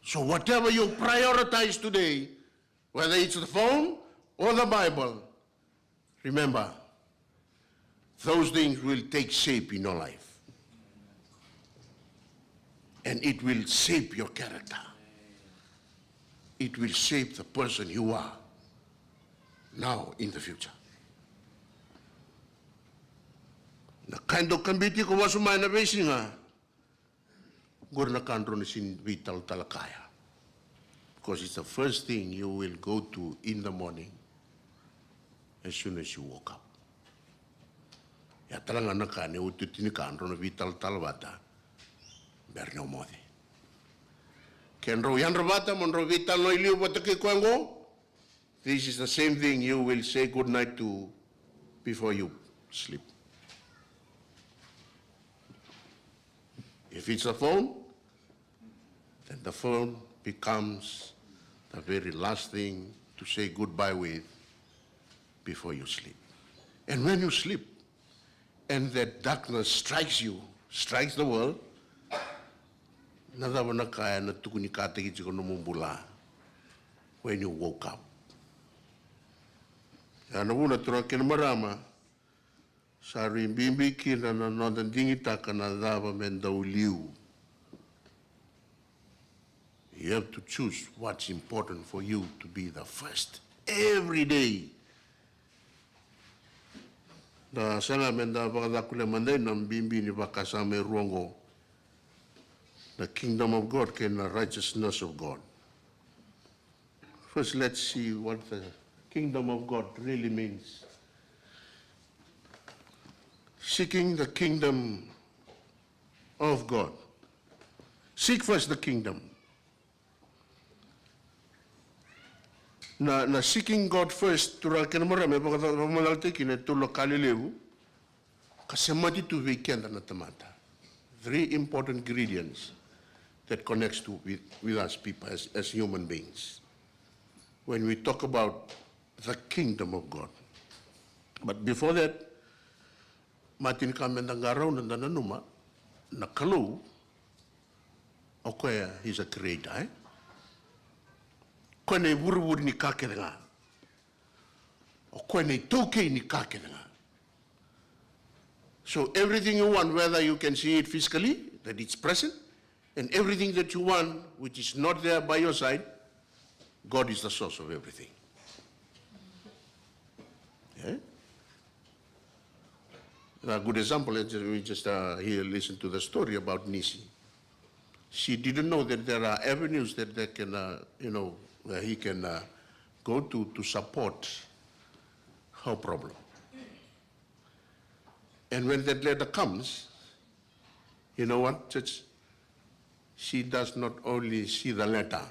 So whatever you prioritize today, whether it's the phone or the Bible, remember, those things will take shape in your life. And it will shape your character. It will shape the person you are now in the future. Na ka e dau kabiti iko wasoma ena veisiga, qori na ka drau na sini veitalatala kaya. Because it's the first thing you will go to in the morning as soon as you woke up. Ya tale ga na ka ni otioti ni ka drau na veitalatala vata bera ni o moce. Ke drau yadra vata mo drau veitalanoa i liu vata kei koya qo, this is the same thing you will say good night to before you sleep. If it's a phone, then the phone becomes the very last thing to say goodbye with before you sleep. And when you sleep, and that darkness strikes you, strikes the world, na cava na ka ena tukunikataki tiko nomu bula when you woke up? Ya na vuna, turaga kei na marama, sa rui bibi kina na noda digitaka na cava me dau liu. You have to choose what's important for you to be the first every day. Da saga me da vakacakulea mada na bibi ni vakasama e rua oqo. The kingdom of God kei na righteousness of God. First, let's see what the kingdom of God really means. Seeking the kingdom of God. Seek first the kingdom. Na, na seeking God first, turaga kei na marama, e vakamacalataki kina e tolu na ka lelevu ka semati tu vei keda na tamata. Three important ingredients that connects to with, with us people as, as human beings. When we talk about the kingdom of God. But before that, matai ni ka me da qarauna, da nanuma na Kalou, o koya is a creator, e? Koya na ivurevure ni ka kece ga. O koya na itaukei ni ka kece ga. So everything you want, whether you can see it physically, that it's present, and everything that you want, which is not there by your side, God is the source of everything. Eh? A good example, eh, we just, uh, here listen to the story about Nisi. She didn't know that there are avenues that they can, uh, you know, where he can, uh, go to, to support her problem. And when that letter comes, you know what, church? She does not only see the letter,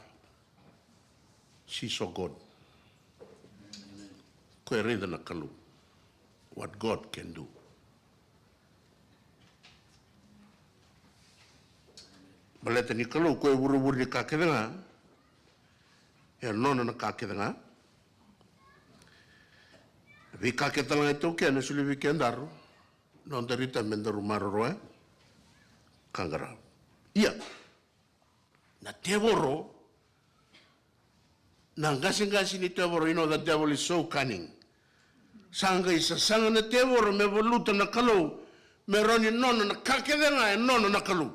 she saw God. Koya e raica na Kalou. What God can do. Baleta ni Kalou koya e vurevure ni ka kece ga, e nona na ka kece ga, Veika kece talega e taukena e solia vei kedaru, noda rai me daru maroroya ka qarava. Ia, na tevoro, na qaseqase ni tevoro, you know, the devil is so cunning. Sa qai sasaga na tevoro me valuta na Kalou, me rawa ni nona na ka kece ga e nona na Kalou.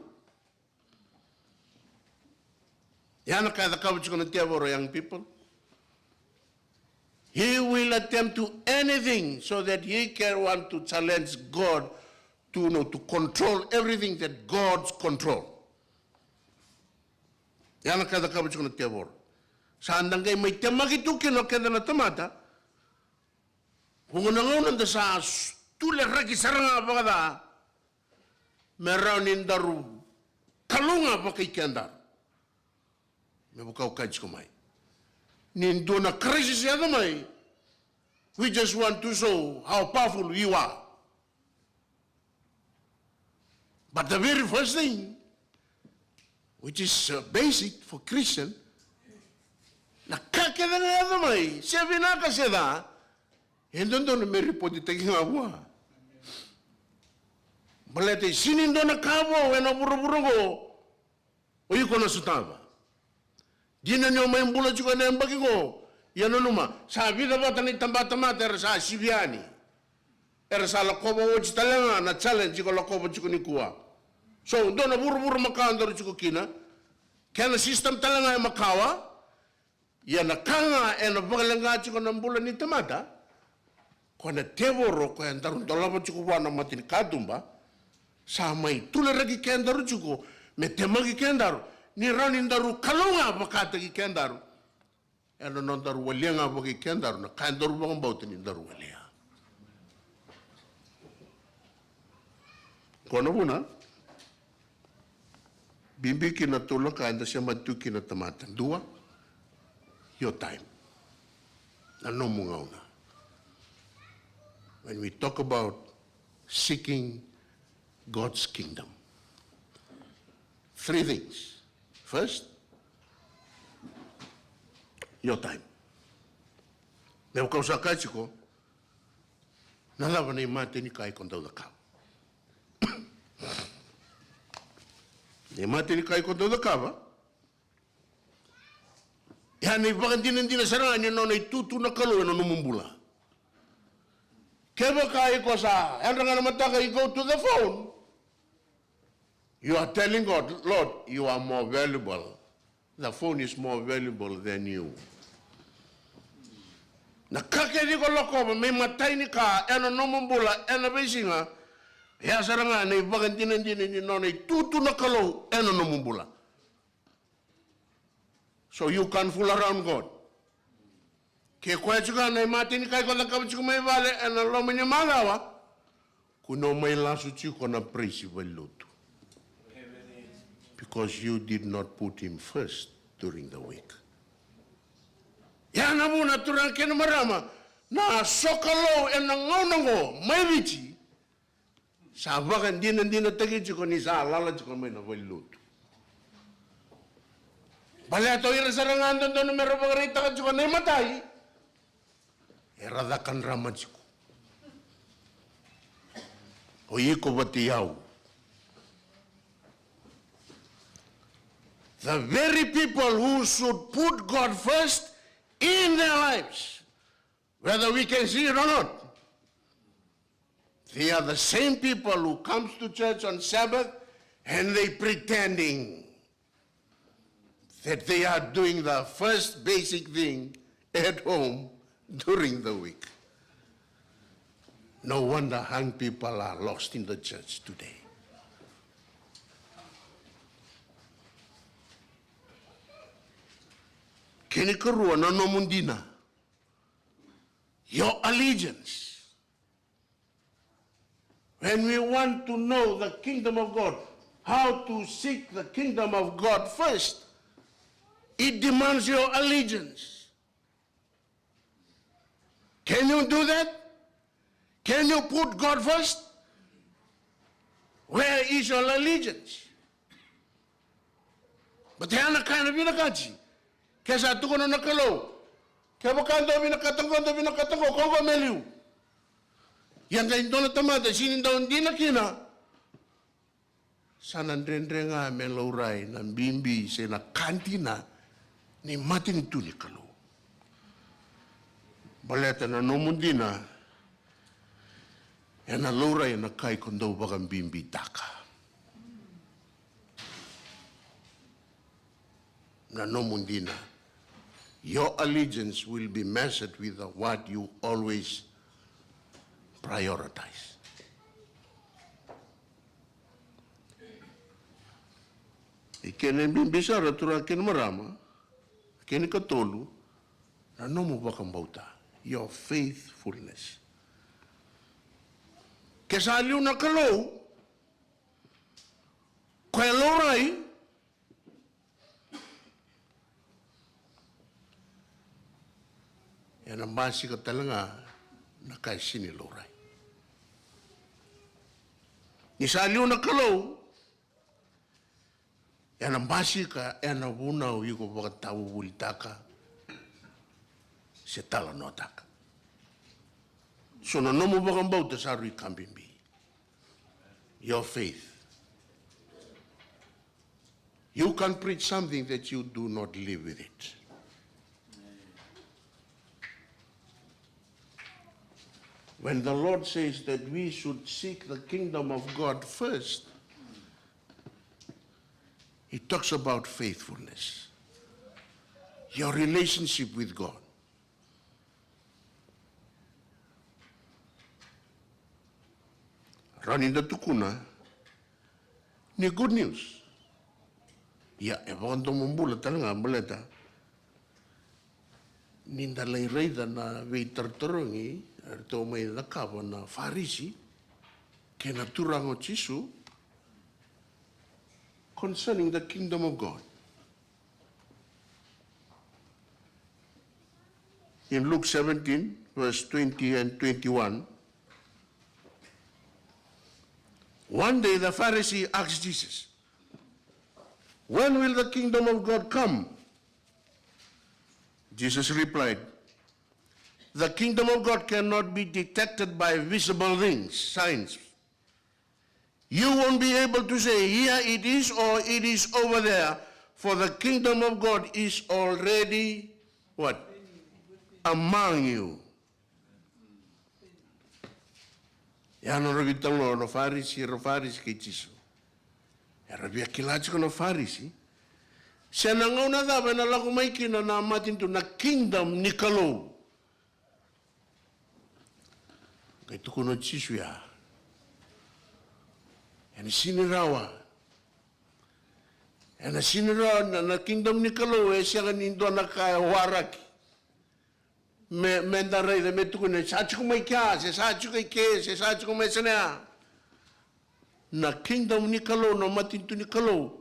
Ya na ka e cakava tiko na tevoro, young people. He will attempt to anything so that he can want to challenge God to, you know, to control everything that God's control. Ya na ka e cakava tiko na tevoro. Sa da qai mai temaki tu kina o keda na tamata. Vuqa na gauna da sa s-, tuleraki sara ga vakaca me rawa ni daru kalou ga vakai kedaru. Me vaka au kaya tiko mai, ni dua na crisis e yaco mai, we just want to show how powerful you are. But the very first thing, which is, uh, basic for Christian, na ka kece ga e yaco mai, se vinaka se ca, e dodonu me ripotitaki ga vua. Baleta e sega ni dua na ka vou ena vuravura oqo o iko na sotava. Dina ni o mai bula tiko ena yabaki oqo, ia nanuma, sa vica vata na itabatamata era sa sivi yani. Era sa lakova oti tale ga na challenge iko lakova tiko nikua. So, dua na vuravura makawa daru tiko kina, kena system tale ga e makawa. Ia na ka ga ena vakaleqa tiko na bula ni tamata, ko na tevoro, ko e daru dolava tiko vua na mata ni katuba, sa mai tuleraki kedaru tiko me temaki kedaru, ni rawa ni daru kalou ga vakataki kedaru. Ena nodaru walia ga vakai kedaru na ka edaru vakabauta ni daru walia. Ko na vuna bibi kina na tolu na ka eda sema tu kina na tamata. Dua, your time. Na nomu gauna. When we talk about seeking God's kingdom, three things. First, your time. Me vaka au sa kaya tiko, na cava na imatai ni ka iko dau cakava? Na imatai ni ka iko dau cakava, ya na ivakadinadina sara ga ni nona itutu na Kalou ena nomu bula. Kevaka iko sa yadra ga na mataka, you go to the phone, you are telling God, Lord, you are more valuable. The phone is more valuable than you. Na ka kece iko lakova me imatai ni ka ena nomu bula ena veisiga, ya sara ga na ivakadinadina ni nona itutu na Kalou ena nomu bula. So you can't fool around God. Ke koya tiko ga na imatai ni ka iko cakava tiko mai vale ena loma ni macawa, kua ni o mai lasu tiko na praise i valenilotu. Because you did not put him first during the week. Ya na vuna, turaga kei na marama, na sokalou ena gauna oqo mai Viti, sa vakadinadinataki tiko ni sa lala tiko mai na valenilotu. Baleta o ira sara ga dodonu mera vakaraitaka tiko na imatai, era caka drama tiko. O iko vata kei au. The very people who should put God first in their lives, whether we can see it or not, they are the same people who comes to church on Sabbath and they pretending that they are doing the first basic thing at home during the week. No wonder young people are lost in the church today. Kena ikarua, na nomu dina. Your allegiance. When we want to know the kingdom of God, how to seek the kingdom of God first, it demands your allegiance. Can you do that? Can you put God first? Where is your allegiance? But ya na ka ena vinakati. Ke sa tukuna na Kalou, kevaka dou vinakata qo, dou vinakata qo, ko qo me liu. Ia qai dua na tamata sega ni dau dina kina, sa na dredre ga me laurai na bibi se na ka dina ni matanitu ni Kalou. Baleta na nomu dina ena laurai ena ka iko dau vakabibitaka. Na nomu dina. Your allegiance will be measured with what you always prioritize. I kena bibi sara, turaga kei na marama, kena ikatolu, na nomu vakabauta, your faithfulness. Ke sa liu na Kalou, ko e laurai, ena basika tale ga na ka e sega ni laurai. Ni sa liu na Kalou, ena basika ena vunau iko vakatavuvulitaka se talanoataka. So na nomu vakabauta sa rui ka bibi. Your faith. You can preach something that you do not live with it. When the Lord says that we should seek the kingdom of God first, He talks about faithfulness, your relationship with God. Rawa ni da tukuna ni good news. Ia, e vakadomobula tale ga baleta ni da lai raica na veitarotarogi eratou mai cakava na Farisi kei na Turaga o Jisu concerning the kingdom of God. In Luke seventeen, verse twenty and twenty-one, one day the Pharisee asked Jesus, "When will the kingdom of God come?" Jesus replied, "The kingdom of God cannot be detected by visible things, signs. You won't be able to say, 'Here it is,' or, 'It is over there,' for the kingdom of God is already" what? "Among you." Ia na nodra veitalanoa na Farisi, era Farisi kei Jisu. Era via kila tiko na Farisi se na gauna cava ena lako mai kina na matanitu, na kingdom ni Kalou. Qai tukuna o Jisu ya, ena sega ni rawa. Ena sega ni rawa, na, na kingdom ni Kalou e sega ni dua na ka e waraki me, me da raica, me tukuni sa tiko mai kea, se sa tiko i ke, se sa tiko mai sena ya. Na kingdom ni Kalou, na matanitu ni Kalou,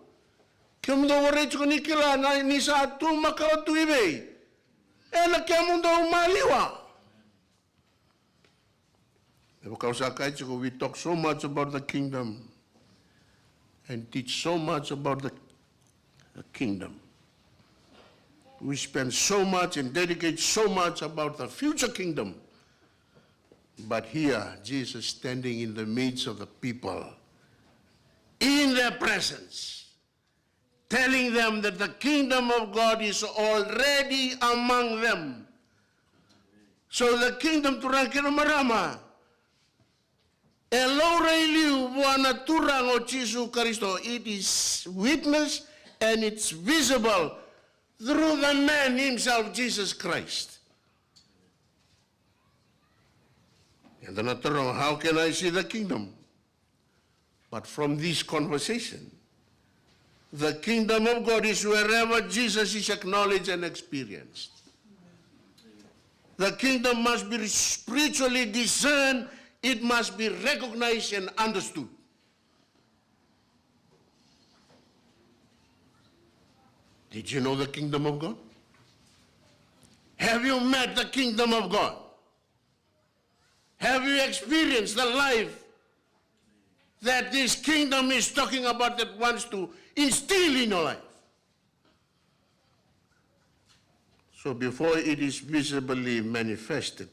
kemudou vakaraica tiko ni kila na, ni sa tu makawa tu i vei? Ena kemudou maliwa. E vaka au sa kaya tiko, we talk so much about the kingdom and teach so much about the, the kingdom. We spend so much and dedicate so much about the future kingdom. But here, Jesus standing in the midst of the people, in their presence, telling them that the kingdom of God is already among them. So the kingdom, turaga kei na marama, e laurai liu vua na Turaga o Jisu Karisito. It is witnessed and it's visible through the man himself, Jesus Christ. Eda na taroga, how can I see the kingdom? But from this conversation, the kingdom of God is wherever Jesus is acknowledged and experienced. The kingdom must be spiritually discerned, it must be recognized and understood. Did you know the kingdom of God? Have you met the kingdom of God? Have you experienced the life that this kingdom is talking about, that wants to instill in your life? So before it is visibly manifested,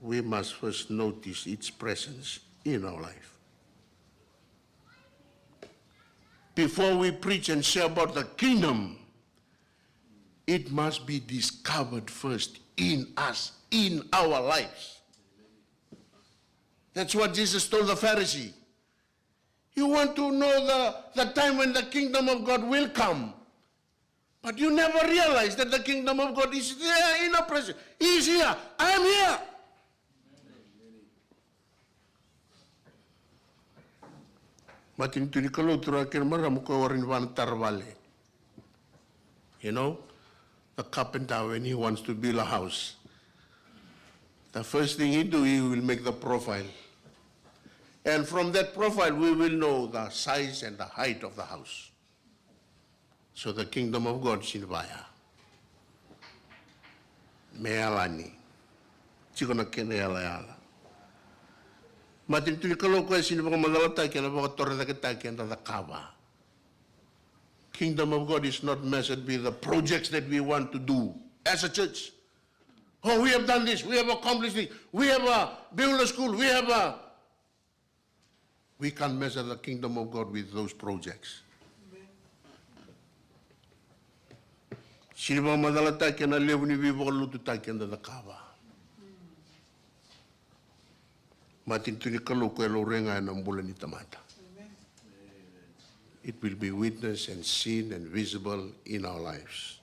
we must first notice its presence in our life. Before we preach and share about the kingdom, it must be discovered first in us, in our lives. That's what Jesus told the Pharisee. You want to know the, the time when the kingdom of God will come. But you never realize that the kingdom of God is there in our presence. He is here. I am here. Matanitu ni Kalou, turaga kei na marama, ko wara ni vana tara vale. You know, the carpenter, when he wants to build a house, the first thing he do, he will make the profile. And from that profile, we will know the size and the height of the house. So the kingdom of God sini vaya me yalani. Tiko na kena yalayala. Matanitu ni Kalou, koya sini vakamacalataki ena vakatorocaketaki eda cakava. Kingdom of God is not measured by the projects that we want to do as a church. Oh, we have done this, we have accomplished this, we have a Beulah school, we have a We can't measure the kingdom of God with those projects. Sini vakamacalataki ena levu ni veivakalotutaki eda cakava. Matanitu ni Kalou, ko e laurai ga ena bula ni tamata. It will be witness and seen and visible in our lives.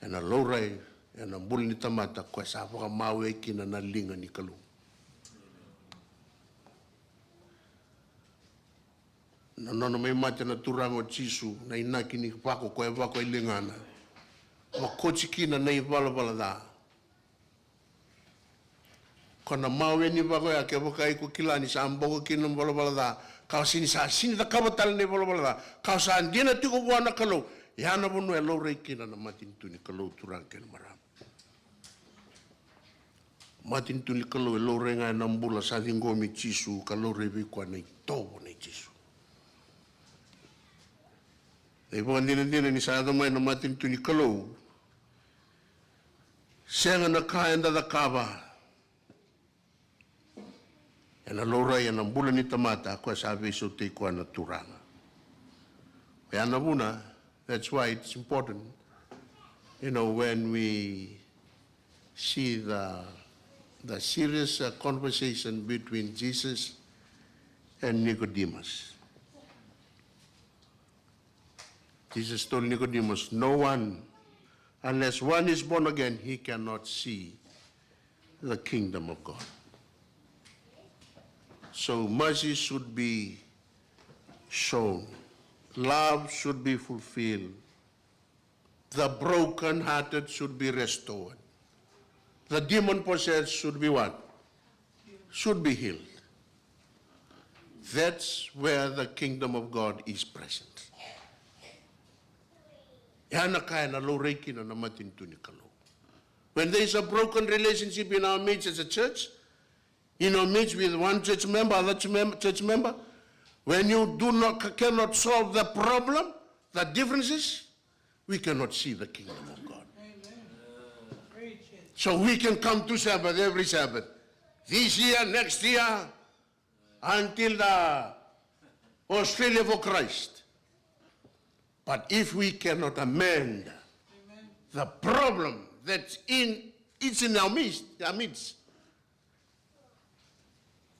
Ena laurai ena bula ni tamata, ko e sa vakamawe kina na liga ni Kalou. Na nona mai mate na Turaga o Jisu, na inaki ni vako ko e vako e ligana, vakoti kina na ivalavala ca. Ko na mawe ni vako ya, kevaka iko kila ni sa boko kina na ivalavala ca, ka o sini sa sini cakava tale na ivalavala ca, ka o sa dina tiko vua na Kalou. Ya na vanua e laurai kina na matanitu ni Kalou, turaga kei na marama. Matanitu ni Kalou e laurai ga ena bula sa ciqomi Jisu, ka laurai vei koya na itovo nei Jisu. Na ivakadinadina ni sa yaco mai na matanitu ni Kalou, sega na ka eda cakava ena laurai ena bula ni tamata, koya sa veisautaki koya na Turaga. Oya na vuna, that's why it's important, you know, when we see the, the serious, uh, conversation between Jesus and Nicodemus. Jesus told Nicodemus, "No one, unless one is born again, he cannot see the kingdom of God." So mercy should be shown. Love should be fulfilled. The broken-hearted should be restored. The demon-possessed should be what? Should be healed. That's where the kingdom of God is present. Ya na ka ena laurai kina na matanitu ni Kalou. When there is a broken relationship in our midst as a church, in our midst with one church member, other church mem-, church member, when you do not, cannot solve the problem, the differences, we cannot see the kingdom of God. So we can come to Sabbath every Sabbath. This year, next year, until the Australia for Christ. But if we cannot amend the problem that's in, it's in our midst, our midst,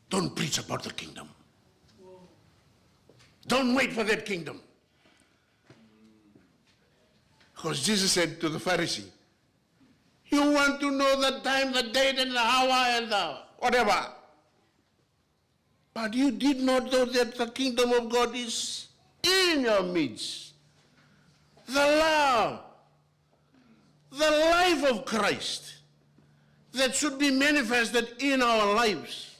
don't preach about the kingdom. Don't wait for that kingdom. Because Jesus said to the Pharisee, "You want to know the time, the date, and the hour, and the whatever. But you did not know that the kingdom of God is in your midst." The love, the life of Christ that should be manifested in our lives.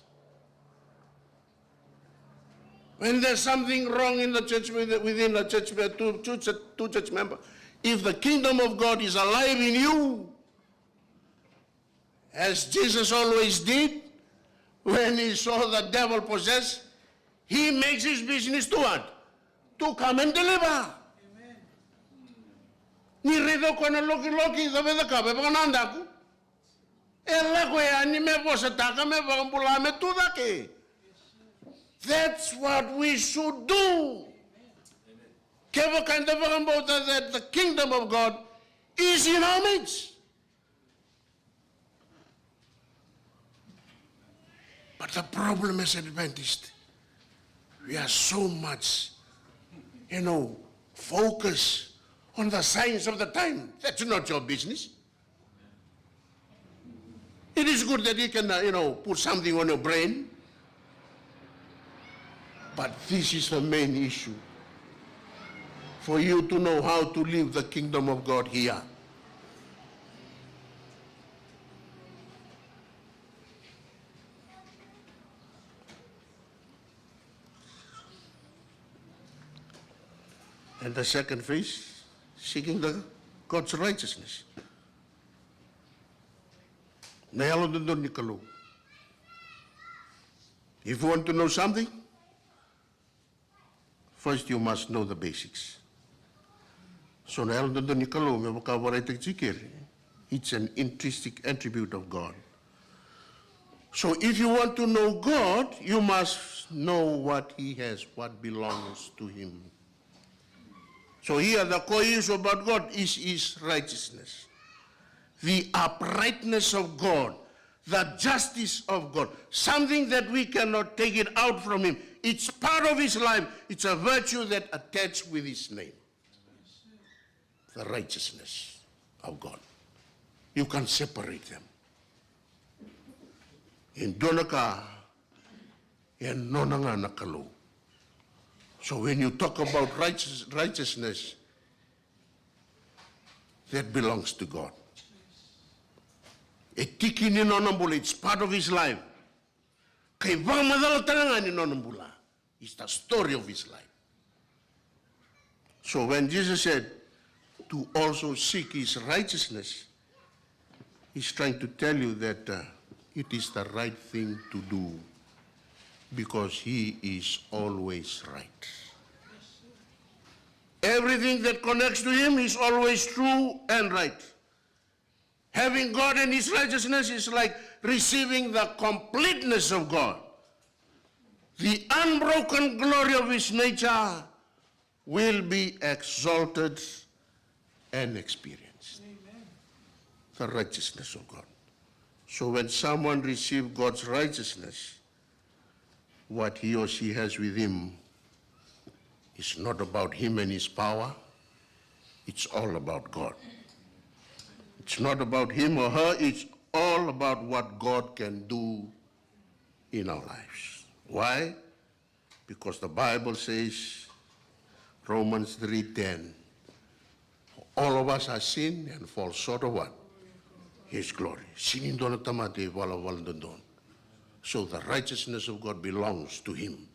When there's something wrong in the church, with-, within the church, two, two, two church member, if the kingdom of God is alive in you, as Jesus always did, when he saw the devil possessed, he makes his business to what? To come and deliver. Ni raica o koya na lokiloki, cava e cakava, e vakanadaku. E lako yani me vosataka, me vakabula, me tu cake. That's what we should do. Kevaka eda vakabauta that the kingdom of God is in our midst. But the problem as Adventist, we are so much, you know, focused on the signs of the time. That's not your business. It is good that you can, uh, you know, put something on your brain. But this is the main issue. For you to know how to live the kingdom of God here. And the second phase, seeking the God's righteousness. Na yalododonu ni Kalou. If you want to know something, first you must know the basics. So na yalododonu ni Kalou, me vaka vakaraitaki tiko keri, it's an intrinsic attribute of God. So if you want to know God, you must know what he has, what belongs to him. So here the core issue about God is his righteousness. The uprightness of God, the justice of God, something that we cannot take it out from him. It's part of his life. It's a virtue that attached with his name. The righteousness of God. You can't separate them. E dua na ka e nona ga na Kalou. So when you talk about righteous-, righteousness, that belongs to God. E tiki ni nona bula, it's part of his life. Ka ivakamacala tale ga ni nona bula. It's the story of his life. So when Jesus said to also seek his righteousness, he's trying to tell you that, uh, it is the right thing to do because he is always right. Everything that connects to him is always true and right. Having God and his righteousness is like receiving the completeness of God. The unbroken glory of his nature will be exalted and experienced. Amen. The righteousness of God. So when someone receives God's righteousness, what he or she has with him is not about him and his power. It's all about God. It's not about him or her. It's all about what God can do in our lives. Why? Because the Bible says, Romans three ten, all of us are sin and fall short of what? His glory. Sega ni dua na tamata e valavala dodonu. So the righteousness of God belongs to him.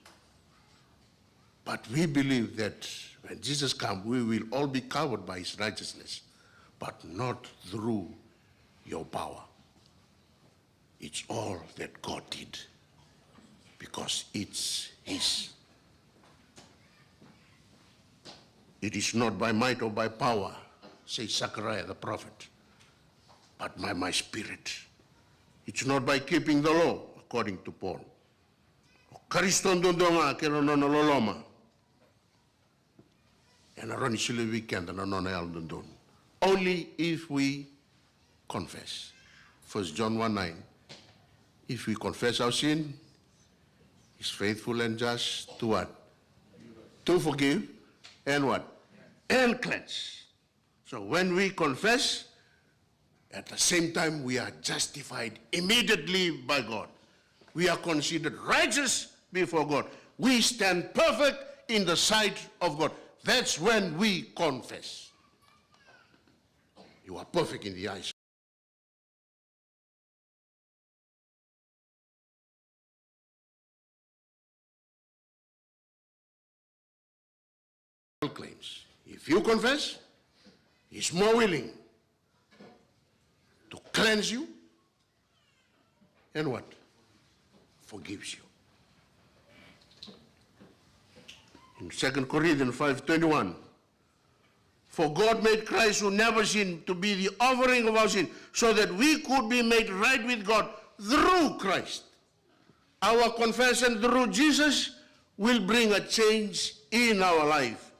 But we believe that when Jesus comes, we will all be covered by his righteousness, but not through your power. It's all that God did because it's his. It is not by might or by power, says Zechariah the prophet, but by my spirit. It's not by keeping the law, according to Paul. O Karisito duadua ga kei na nona loloma. Ena rawa ni solia vei keda na nona yalododonu. Only if we confess. First John one nine. If we confess our sin, he's faithful and just to what? To forgive and what? And cleanse. So when we confess, at the same time, we are justified immediately by God. We are considered righteous before God. We stand perfect in the sight of God. That's when we confess. You are perfect in the eyes. Claims. If you confess, he's more willing to cleanse you and what? Forgives you. In Second Corinthians five twenty-one, For God made Christ, who never sinned, to be the offering of our sin, so that we could be made right with God through Christ. Our confession through Jesus will bring a change in our life.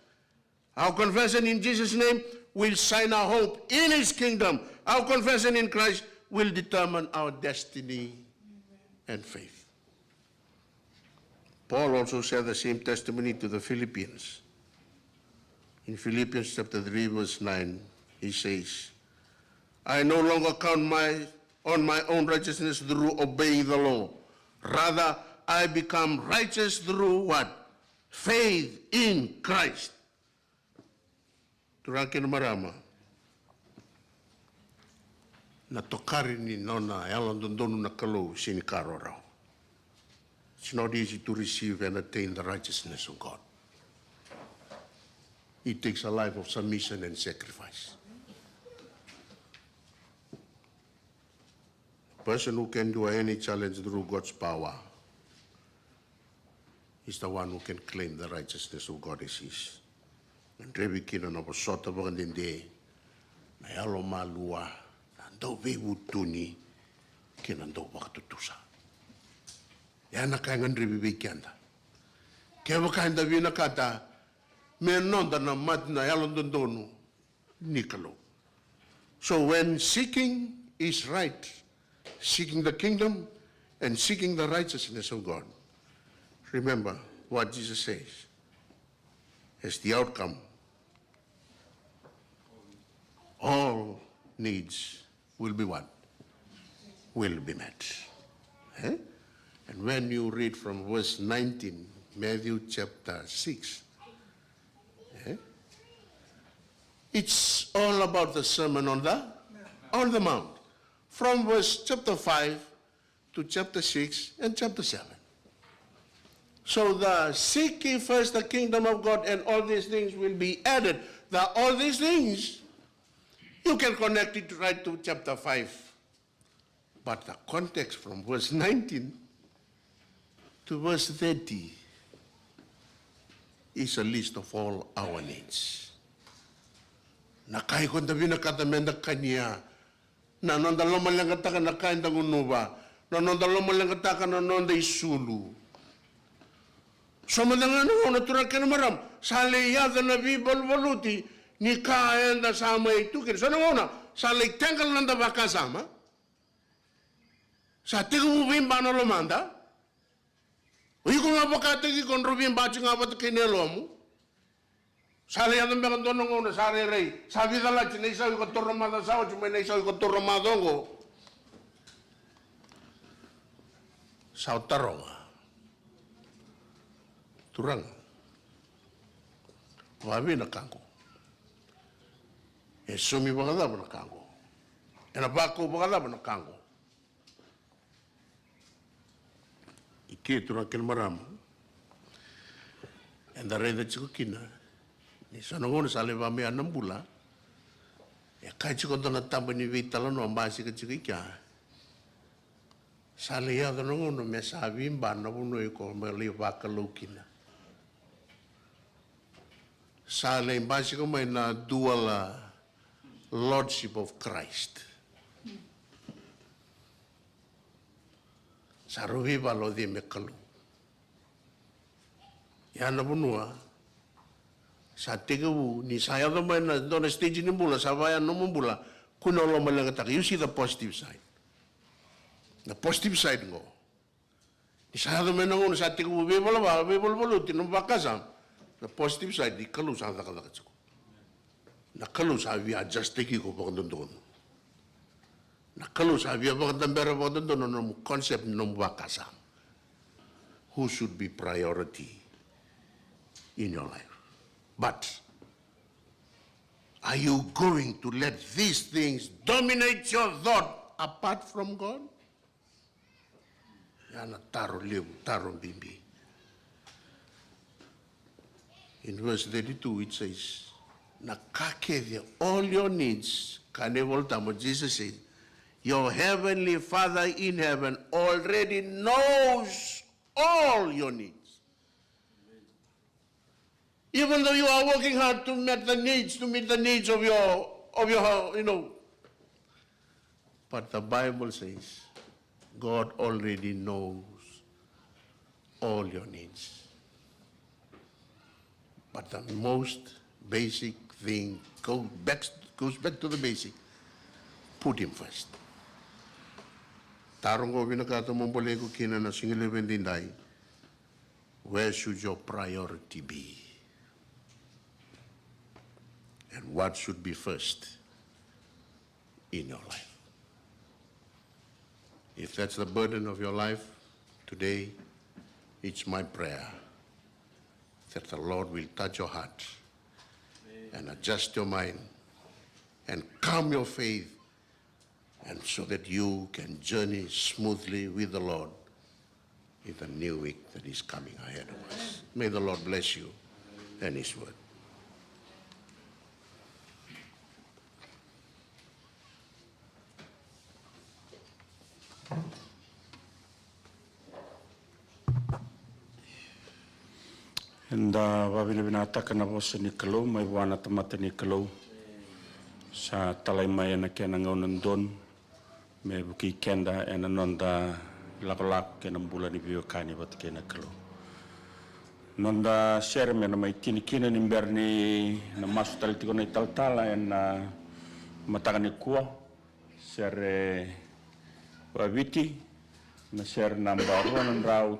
Our confession in Jesus' name will shine our hope in His kingdom. Our confession in Christ will determine our destiny and faith. Paul also shared the same testimony to the Philippians. In Philippians chapter three, verse nine, he says, "I no longer count my, on my own righteousness through obeying the law. Rather, I become righteous through what? Faith in Christ." Turaga kei na marama, na tokari ni nona yalododonu na Kalou sega ni ka rawarawa. It's not easy to receive and attain the righteousness of God. It takes a life of submission and sacrifice. A person who can do any challenge through God's power is the one who can claim the righteousness of God as his. Gadrevi kina na vosota vakadede, na yalomalua, na dauveivutuni, kei na dauvakatutusa. Ya na ka e gadrevi vei keda. Kevaka eda vinakata me noda na mate na yalododonu ni Kalou. So when seeking is right, seeking the kingdom and seeking the righteousness of God, remember what Jesus says as the outcome. All needs will be what? Will be met. Eh? And when you read from verse nineteen, Matthew chapter six, eh? It's all about the Sermon on the, on the Mount. From verse chapter five to chapter six and chapter seven. So the seek ye first the kingdom of God and all these things will be added. The all these things, you can connect it right to chapter five. But the context from verse nineteen to verse thirty is a list of all our needs. Na ka iko da vinakata me da kania, na noda lomaleqataka na ka eda gunuva, na noda lomaleqataka na noda isulu. So mada ga na gauna, turaga kei na marama, sa lai yaco na veivaluvaluti ni ka eda sa mai tu kina. So na gauna sa lai teqela na noda vakasama. Sa tekivu veiba na lomada. O iko ga vakataki iko, drau veiba tiko ga vata kei na yalomu. Sa lai yaco beka dua na gauna sa rairai, sa veicalati na isau iko taura macawa sa oti mai na isau iko taura macawa oqo. Sa o taroga, turaga, vavei na ka qo? E sumi vakacava na ka qo? Ena vakau vakacava na ka qo? I ke, turaga kei na marama, eda raica tiko kina ni so na gauna sa lai vamai na bula. E kaya tiko dua na taba ni veitalanoa basika tiko i kea. Sa lai yaco na gauna me sa veiba na vanua iko me lai vakalou kina. Sa lai basika mai na dual lordship of Christ. Sa rau veivala o cei me Kalou. Ia na vanua sa tekivu ni sa yaco mai na dua na stage ni bula, sa vaya na nomu bula, kua ni lomaleqataka. You see the positive side. Na positive side qo. Ni sa yaco mai na gauna sa tekivu veivala, veivaluvaluti nomu vakasama. Na positive side ni Kalou sa cakacaka tiko. Na Kalou sa via adjust-taki iko vakadodonu. Na Kalou sa via vakadabera vakadodonu na nomu concept ni nomu vakasama. Who should be priority in your life? But are you going to let these things dominate your thought apart from God? Ia na taro levu, taro bibi. In verse thirty-two it says, na ka kece, all your needs, ka ni voltamo, Jesus says, your heavenly Father in heaven already knows all your needs. Even though you are working hard to meet the needs, to meet the needs of your, of your, you know, but the Bible says God already knows all your needs. But the most basic thing go back, goes back to the basic. Put him first. Taro qo vinakata mo bolei iko kina na siga levu edaidai. Where should your priority be? And what should be first in your life? If that's the burden of your life today, it's my prayer that the Lord will touch your heart and adjust your mind and calm your faith, and so that you can journey smoothly with the Lord in the new week that is coming ahead of us. May the Lord bless you and His word. Eda vavinavinakataka na vosa ni Kalou mai vua na tamata ni Kalou. Sa talai mai ena kena gauna donu me vukei keda ena noda lakolako kei na bula ni veiwekani vata kei na Kalou. Noda sere me na mai tini kina ni bera ni na masu tale tiko na italatala ena mataka nikua. Sere vakaviti, na sere naba rua na drau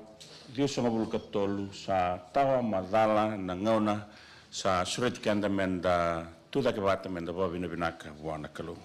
ciwasagavulu ka tolu. Sa tawa macala na gauna. Sa sureti keda meda tucake vata meda vakavinavinaka vua na Kalou.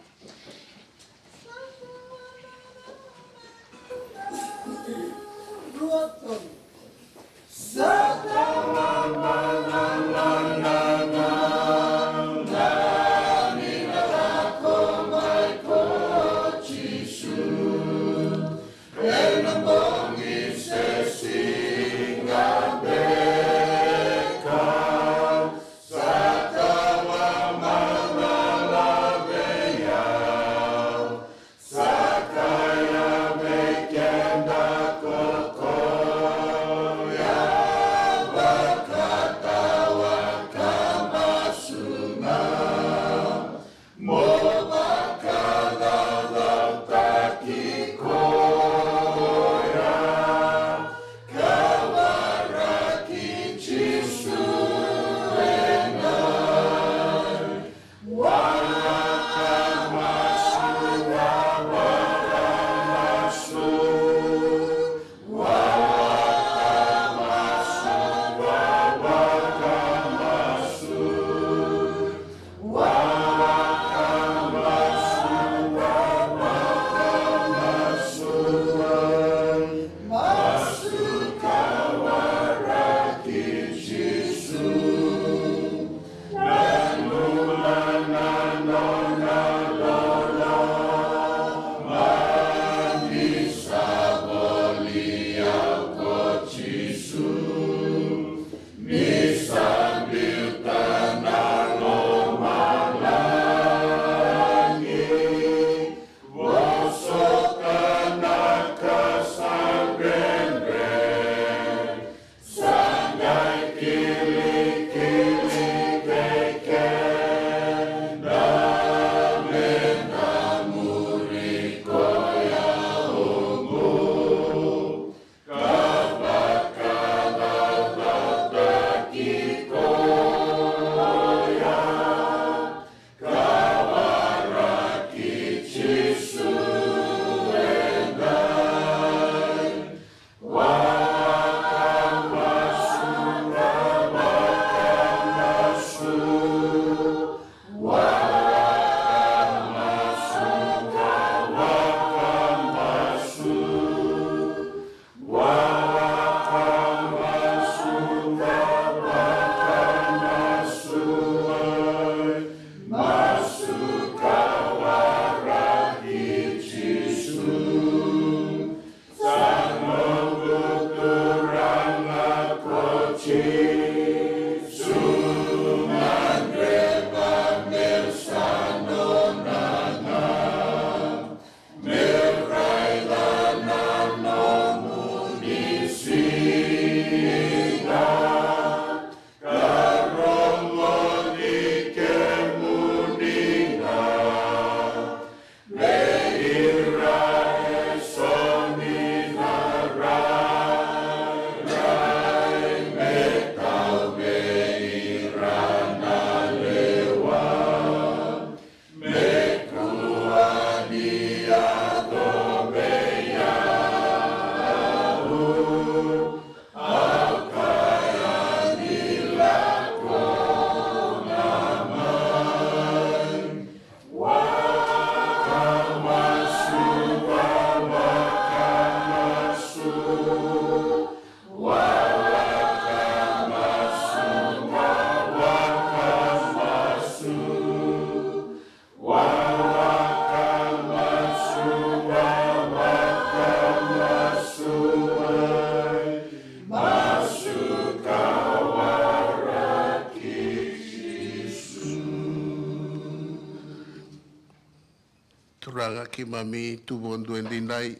Turaga, keimami tu vakadua edaidai.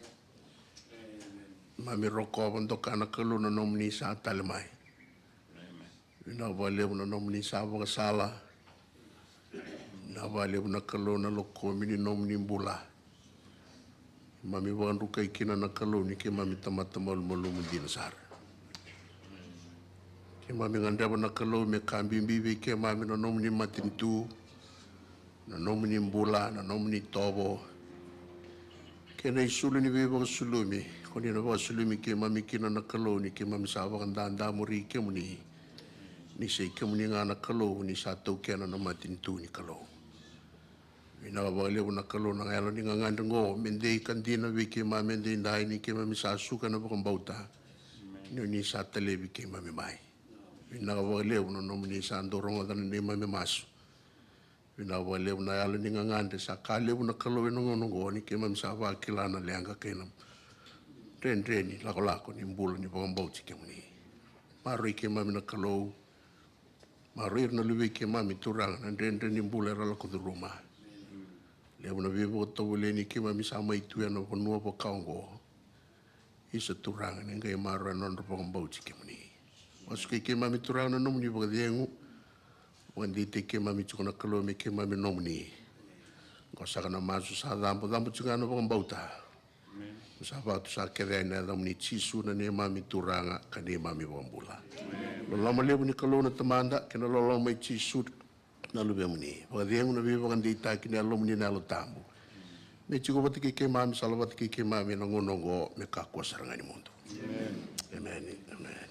Mami rokova, doka na Kalou, na nomuni sa tale mai. Vinaka vakalevu na nomuni sa vakasala. Vinaka vakalevu na Kalou na lokomi ni nomuni bula. Keimami vakadrukai kina na Kalou ni keimami tamata malumalumu dina sara. Keimami gadreva na Kalou me ka bibi vei keimami na nomuni matanitu, na nomuni bula, na nomuni tovo. Kei na isulu ni veivakasulumi, ko ni na vakasulumi keimami kina na Kalou ni keimami sa vakadadamuri kemuni. Ni sei kemuni ga na Kalou, ni sa taukena na matanitu ni Kalou. Vinaka vakalevu na Kalou na yalo ni gagadre oqo, me dei ka dina vei keimami edaidai ni keimami sa suka na vakabauta. Ni oni sa talevi keimami mai. Vinaka vakalevu na nomuni sa dau rogoca na neimami masu. Vinaka vakalevu na yalo ni gagadre, sa ka levu na Kalou ena gauna oqo ni keimami sa vakila na leqa kei na dredre ni lakolako ni bula ni vakabauti kemuni. Maroroi keimami na Kalou. Maroroi ira na luvei keimami, Turaga, na dredre ni bula era lako curuma. Levu na veivakatovolei ni keimami sa mai tu ena vanua vaka oqo. Isa, Turaga, ni qai maroroya na nodra vakabauti kemuni. Vasukai keimami, Turaga, na nomuni vakacegu. Vakadeitaki keimami tiko na Kalou me keimami nomuni. Oqo saka na masu sa cabo, cabo tiko ga na vakabauta. Sa vakatusa kece ena yacamuni Jisu na neimami Turaga ka neimami Vakabula. Loloma levu ni Kalou na Tamada kei na loloma i Jisu na Luvemuni, vakacegu na veivakadeitaki ni Yalomuni na Yalo Tabu, me tiko vata kei keimami, salavata kei keimami ena gauna oqo me kakua sara ga ni mudu. Emeni. Emeni.